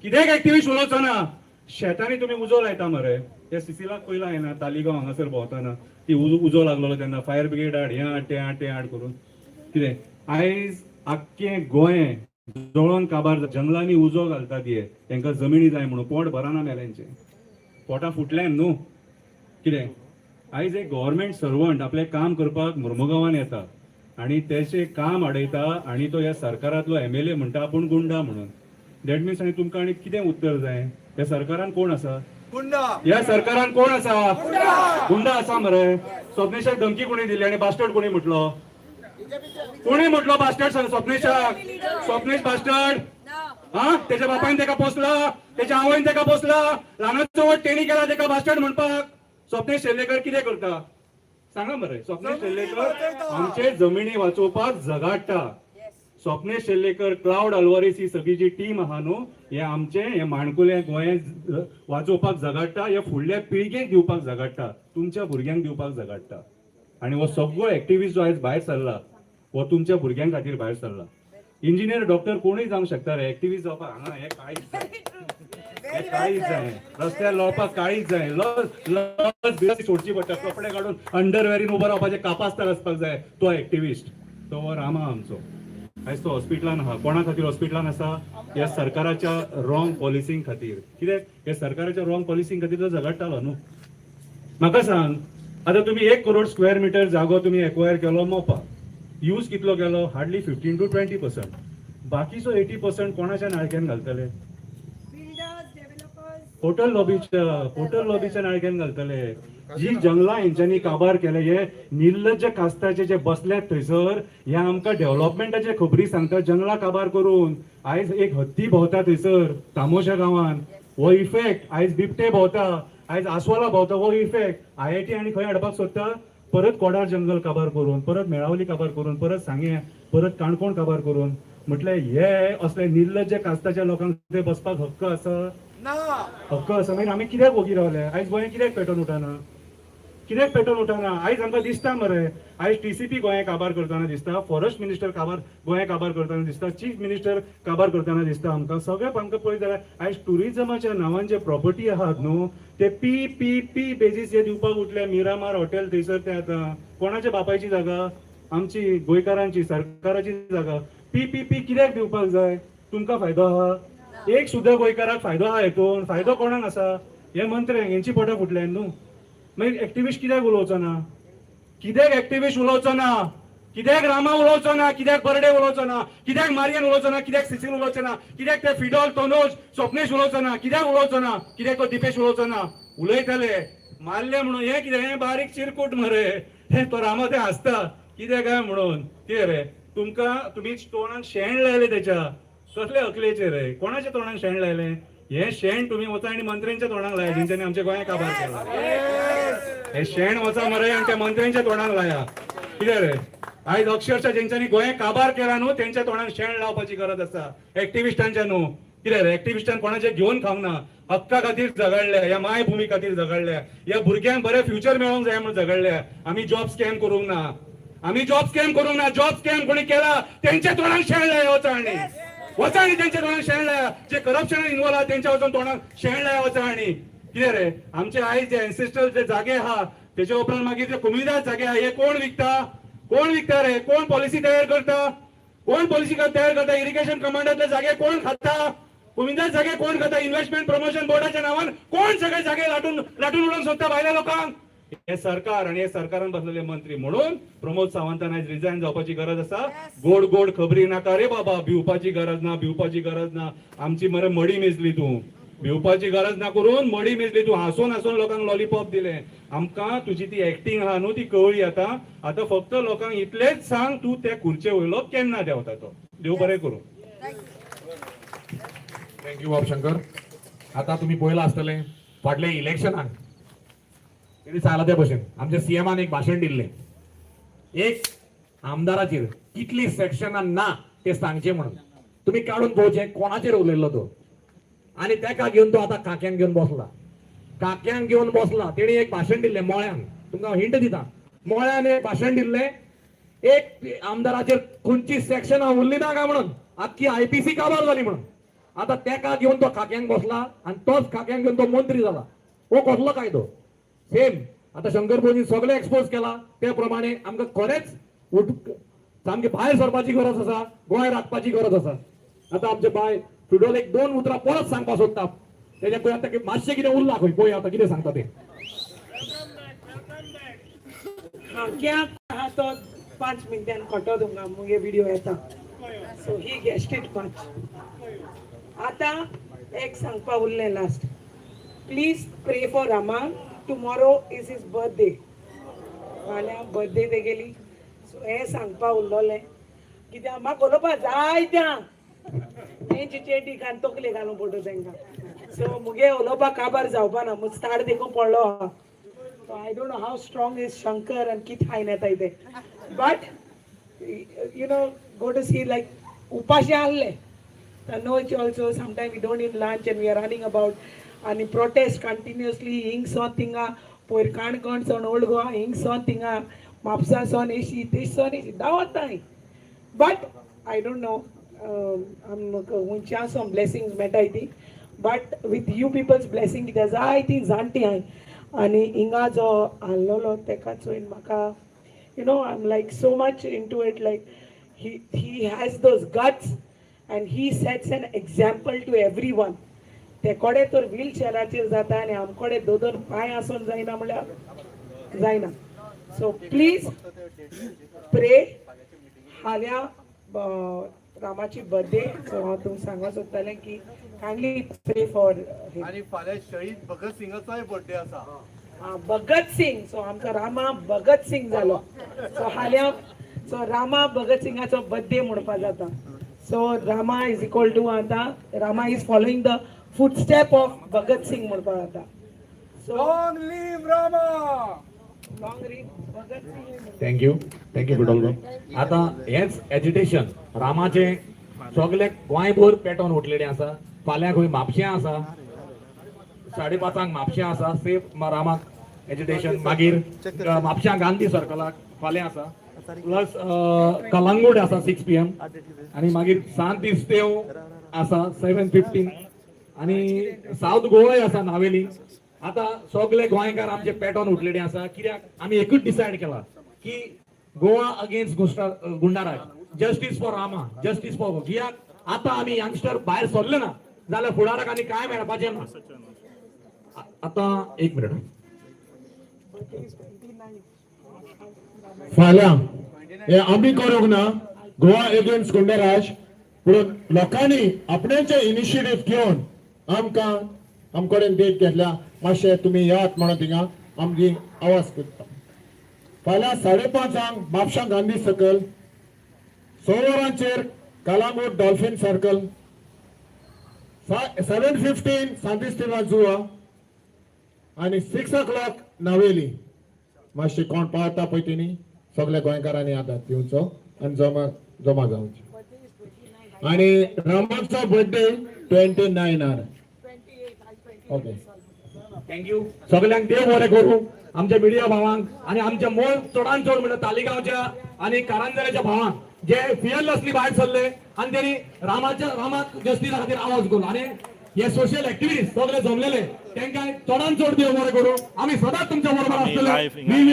कित्याक एक्टिविस्ट उलोवचो ना? शेतांनी तुमी उजो लायता मरे. त्या सिसिलाक पयला येना तालिगांव हांगासर भोंवतना ती उजो लागलेलो तेन्ना फायर ब्रिगेड हाड, हें हाड, तें हाड, तें हाड करून कितें आयज आख्खें गोंय जळोन काबार, जंगलांनी उजो घालतात. हे तांकां जमिनी जाय म्हणून पोट भरना मेल्यांचें, पोटां फुटल्यान न्हू कितें. आयज एक गव्हर्मेंट सर्वंट आपलें काम करपाक मुर्मुगांवान येता आनी तेचें काम आडयता आनी तो ह्या सरकारांतलो एमएलए म्हणटा आपूण गुंडा म्हणून. That means आनी तुमकां आनी कितें उत्तर जाय? ह्या सरकारान कोण आसा? ह्या सरकारान कोण आसा? गुंडा आसा मरे. स्वप्नेशाक धमकी कोणी दिली आनी बास्टर्ड कोणी म्हटलो? कोणी म्हटलो बास्टर्ड स्वप्नेशाक? स्वप्नेश बास्टर्ड हा? तेच्या बापायन तेका पोसला, तेच्या आवयन तेका पोसला, ल्हानाचो व्हड तेणी केला तेका बास्टर्ड म्हणपाक. स्वप्नेश शेल्लेकर कितें करता सांगा मरे? स्वप्नेश शेल्लेकर आमचे जमिनी वाचोवपाक झगाडटा. स्वप्नेश शेल्लेकर, क्लावड अल्वारीस ही सगळी जी टीम आहा न्हू, हे आमचे हे माणकुले गोंय वाचोवपाक झगाडटा, हे फुडल्या पिळगेक दिवपाक झगाडटा, तुमच्या भुरग्यांक दिवपाक झगाडटा. आनी हो सगळो एक्टिविस्ट जो आयज भायर सरला हो तुमच्या भुरग्यां खातीर भायर सरला. इंजिनियर, डॉक्टर कोणूय जावंक शकता रे, एक्टिविस्ट जावपाक हांगा हे कांय. हे काळीज जाय, रस्त्यार लोळपाक काळीज जाय, लज लज बिलज सोडची पडटा, कपडे काडून अंडरवेरीन उबो रावपाचें कापास्तार आसपाक जाय. तो एक्टिविस्ट तो हो रामा आमचो आयज तो हॉस्पिटलान आहा. कोणा खातीर हॉस्पिटलान आसा? ह्या सरकाराच्या रॉंग पॉलिसींग खातीर. कित्याक ह्या सरकाराच्या रॉंग पॉलिसींग खातीर तो झगडटालो न्हू. म्हाका सांग आतां, तुमी 1 करोड स्क्वेअर मिटर जागो तुमी एक्वायर केलो मोपा, यूज कितलो केलो? Hardly 15 to 20%. बाकीचो 80% कोणाच्या नाळक्यान घालतले? हॉटेल लॉबीच्या नाळक्यान घालतले. जी जंगलां हेंच्यांनी काबार केले, हे निर्लज्ज कास्ताचे जे बसल्यात थंयसर, हे आमकां डेव्हलपमेंटाचे खबरी सांगता जंगलां काबार करून. आयज एक हत्ती भोंवता थंयसर तामोशा गांवान, हो इफेक्ट. आयज बिबटे भोंवता, आयज आसवाला भोंवता, हो इफेक्ट. आयआयटी आनी खंय हाडपाक सोदता? परत कोडार जंगल काबार करून, परत मेळावली काबार करून, परत सांगें, परत काणकोण काबार करून. म्हटल्यार हे असले निर्लज्ज कास्ताच्या लोकांक ते बसपाक हक्क आसा? हक्क आसा? मागीर आमी कित्याक वोगी रावले? आयज गोंय कित्याक पेटोवन उठना? कित्याक पेटोवन उठना? आयज आमकां दिसता मरे, आयज टीसीपी गोंय काबार करतना दिसता, फॉरेस्ट मिनिस्टर काबार गोंय काबार करतना दिसता, चीफ मिनिस्टर काबार करतना दिसता आमकां सगळें. आमकां पळयत जाल्यार आयज टुरिजमाच्या नांवान जे प्रॉपर्टी आहात न्हू, ते पीपीपी बेजीस हे दिवपाक उठले. मिरामार हॉटेल थंयसर ते आतां कोणाच्या बापायची जागा? आमची गोंयकारांची, सरकाराची जागा. पीपीपी कित्याक दिवपाक जाय? तुमकां फायदो आहा? एक सुद्दां गोंयकाराक फायदो आहा हेतून? फायदो कोणाक आसा? हे मंत्र्यांक, हेंची पोटां फुटल्यान न्हू. मागीर एक्टिविस्ट कित्याक उलोवचो ना? कित्याक एक्टिविस्ट उलोवचो ना? कित्याक रामा उलोवचो ना? कित्याक बर्डे उलोवचो ना? कित्याक मारियन उलोवचो ना? कित्याक सिसील उलोवचो ना? कित्याक ते फिडोल, तनोज, स्वप्नेश उलोवचो ना? कित्याक उलोवचो ना? कित्याक तो दिपेश उलोवचो ना? उलयतले. मारले म्हणून हे कितें? हें बारीक चिरकूट मरे हे. तो रामा ते हांसता कितें काय म्हणून. कितें रे तुमकां? तुमी तोंडाक शेण लायलें तेच्या. कसले अकलेचे रे? कोणाच्या तोंडाक शेण लायलें? हे शेण तुमी वचा आनी मंत्र्यांच्या तोंडाक लाया, जेंच्यांनी आमच्या गोंयाक काबार केला. हे शेण वचा मरे आनी त्या मंत्र्यांच्या तोंडाक लाया. कितें रे, आयज अक्षरशः जेंच्यांनी गोंय काबार केला न्हू, तेंच्या तोंडाक शेण लावपाची गरज आसा, एक्टिविस्टांच्या न्हू. कितें रे, एक्टिविस्टान कोणाचे घेवन खावंक ना. हक्का खातीर झगडल्या, ह्या मायभुमी खातीर झगडल्या, ह्या भुरग्यांक बरें फ्युचर मेळोंक जाय म्हणून झगडल्या. आमी जॉब स्कॅम करूंक ना. आमी जॉब स्कॅम करूंक ना. जॉब स्कॅम कोणी केला तेंच्या तोंडाक शेण लाया. वचा आनी वचा आनी तेंच्या तोंडाक शेण लाया. जे करप्शनान इन्वॉल्व आहा तेंच्या वचून तोंडाक शेण लाया. वचा. आनी कितें रे, आमचे आयज जे एन्सेस्टर जे जागे आहा, तेच्या उपरांत मागीर जे कोमुनिदाद जागे आहा, हे कोण विकता? कोण विकता रे? कोण पॉलिसी तयार करता? कोण पॉलिसी तयार करता? इरिगेशन कमांडातले जागे कोण खाता? कोमुनिदाद जागे कोण खाता? इन्व्हेस्टमेंट प्रमोशन बोर्डाच्या नावान कोण सगळे जागे लाटून लाटून उडोवंक सोदता भायल्या लोकांक? हे सरकार आणि हे सरकारान बसलेले मंत्री. म्हणून प्रमोद सावंतान आयज रिजायन जावपाची गरज आसा. गोड गोड खबरी नाका रे बाबा. भिवपाची गरज ना, भिवपाची गरज ना. आमची मरे मडी मेजली तूं. भिवपाची गरज ना करून मडी मेजली तूं. हांसून हांसून लोकांक लॉलीपॉप दिले आमकां. तुजी ती एक्टिंग आहा न्हू, ती कळ्ळी आतां. आतां फक्त लोकांक इतलेंच सांग, तूं त्या खुर्चे वयलो केन्ना देंवता तो. देव बरें करूं. Thank you बाब शंकर. आता तुम्ही पळयलां आसतलें, फाटल्या इलेक्शनाक तेणी सांगलां ते भशेन आमच्या सीएमान एक भाशण दिल्लें एक आमदाराचेर कितली सेक्शनां ना ते सांगचे म्हणून. तुमी काडून पळोवचें कोणाचेर उलयल्लो तो. आनी तेका घेवन तो आतां काक्यांक घेवन बसला, काक्यांक घेवन बसला. तेणी एक भाशण दिल्लें मोळ्यान, तुमकां हिंट दिता, मोळ्यान एक भाशण दिल्लें एक आमदाराचेर खंयची सेक्शनां उरली ना काय म्हणून, आख्खी आयपीसी काबार जाली म्हणून. आता तेका घेवन तो खाक्यांक बसला आनी तोच खाक्यांक घेवन तो मंत्री जाला. हो कसलो कायदो? सेम आता शंकर भोजीन सगळें एक्सपोज केला ते प्रमाणे आमकां खरेंच उठ सामके भायर सरपाची गरज आसा, गोंय राखपाची गरज आसा. आतां आमचे बाय फिडोल एक दोन उतरां परत सांगपाक सोदता. तेच्या खंय आतां मातशें कितें उरला खंय, पळय आतां कितें सांगता तें. खाक्याक आहा तो 5 मिनटान कळटलो तुमकां, मुगे विडियो येता. So he guessed it much. आतां एक सांगपा उरलें last. Please pray for Rama. Tomorrow is his birthday. फाल्यां बर्थडे तेगेली. सो हें सांगपा उरलोलें, कित्याक म्हाका उलोवपा जायत्या तेंची चेटी घालून तकले घालून पडटा तांकां. सो मुगे उलोवपाक काबार जावपा ना, मुस्ताड देखून पडलो आहा. So I don't know how strong is Shankar and कित हायन येता ते, but go to see like उपाशी आहले. Tanoj also, sometimes we don't eat lunch and we are running about आनी प्रोटेस्ट कंटिन्युअसली हिंग सोन थिंगा, पयर काणकोण सोन ओल्ड गोवा, हिंग सोन थिंगा, म्हापसा सोन एशी, तेश सोन एशी धांवताय. But I don't know, आमकां खुंयच्या सोन ब्लेसिंग्स मेळटाय ती. But with you people's blessing, कित्याक जायतीं जाणटीं हांवें आनी हिंगा जो आहलोलो तेका चोयन म्हाका I am like so much into it, like he has those guts and he sets an example to everyone. ते कोडे तर व्हील चेअराचेर जाता आनी आमकोडे दोन दोन पांय आसून जायना म्हणल्यार जायना. So please pray. फाल्यां रामाची बर्थडे, सो हांव तुमकां सांगूंक सोदतालें की कायंडली प्रे फॉर. आणि फाल्यां शहीद भगत सिंगाचोय बर्थडे आसा. भगत सिंग. सो आमचो रामा भगत सिंग जालो. सो फाल्यां सो रामा भगत सिंगाचो बर्थडे म्हणपा जाता. So Rama is equal to, आतां Rama is following the footstep of Bhagat Singh म्हणपा जाता. So Long live Rama! Long live Bhagat Singh. Thank you, thank you Vitthal. आतां हेंच एजिटेशन रामाचें सगळे गोंयभर पेटोवन उठलेलें आसा. फाल्यां खंय म्हापश्यां आसा, 5:30 म्हापश्यां आसा सेफ रामाक एजिटेशन. मागीर म्हापश्यां गांधी सर्कलाक फाल्यां आसा, प्लस कलंगूट आसा 6 PM आनी मागीर सांत इस्तेव आसा 7:15 आनी सावथ गोवाय आसा नावेली. आतां सगळे गोंयकार आमचे पेटोन उठलेले आसा, कित्याक आमी एकूच डिसायड केला की Goa against goonda raj, justice for Rama, justice for. कित्याक आतां आमी यंगस्टर भायर सरले ना जाल्यार फुडाराक आनी कांय मेळपाचें ना. आतां एक मिनट. फाल्यां हे आमी करूंक ना गोवा एगेन्स्ट गुंडराज, पूण लोकांनी आपणाचे इनिशिएटीव घेवन आमकां आमकडेन डेट घेतल्या, मातशें तुमी यात म्हणून थिंगा आमची आवाज करता. फाल्यां 5:30 म्हापशां गांधी सर्कल, 6 वरांचेर कलांगूट डॉल्फिन सर्कल, 7:15 सांतिस्तेवा जुवा आनी 6 o'clock Navelim. मातशें कोण पावता पळय तेणी सगल्या गोंयकारांनी आदार दिवचो आनी जमा जमा जावचें. आनी रामाचो बर्थडे 29 आर. ओके. Thank you सगल्यांक. देव बरें करूं आमच्या मिडिया भावांक आनी आमच्या मोल चडान चड म्हणल्यार तालिगांवच्या आनी कारंजराच्या भावांक, जे फियरलेसली भायर सरले आनी त्यांनी रामाच्या रामाक जस्टिसा खातीर आवाज करून आनी हे सोशल ऍक्टिव्हिस्ट सगळे जमलेले, तांकां चडान चड देव बरें करूं. आमी सदांच तुमच्या बरोबर आसतले. We will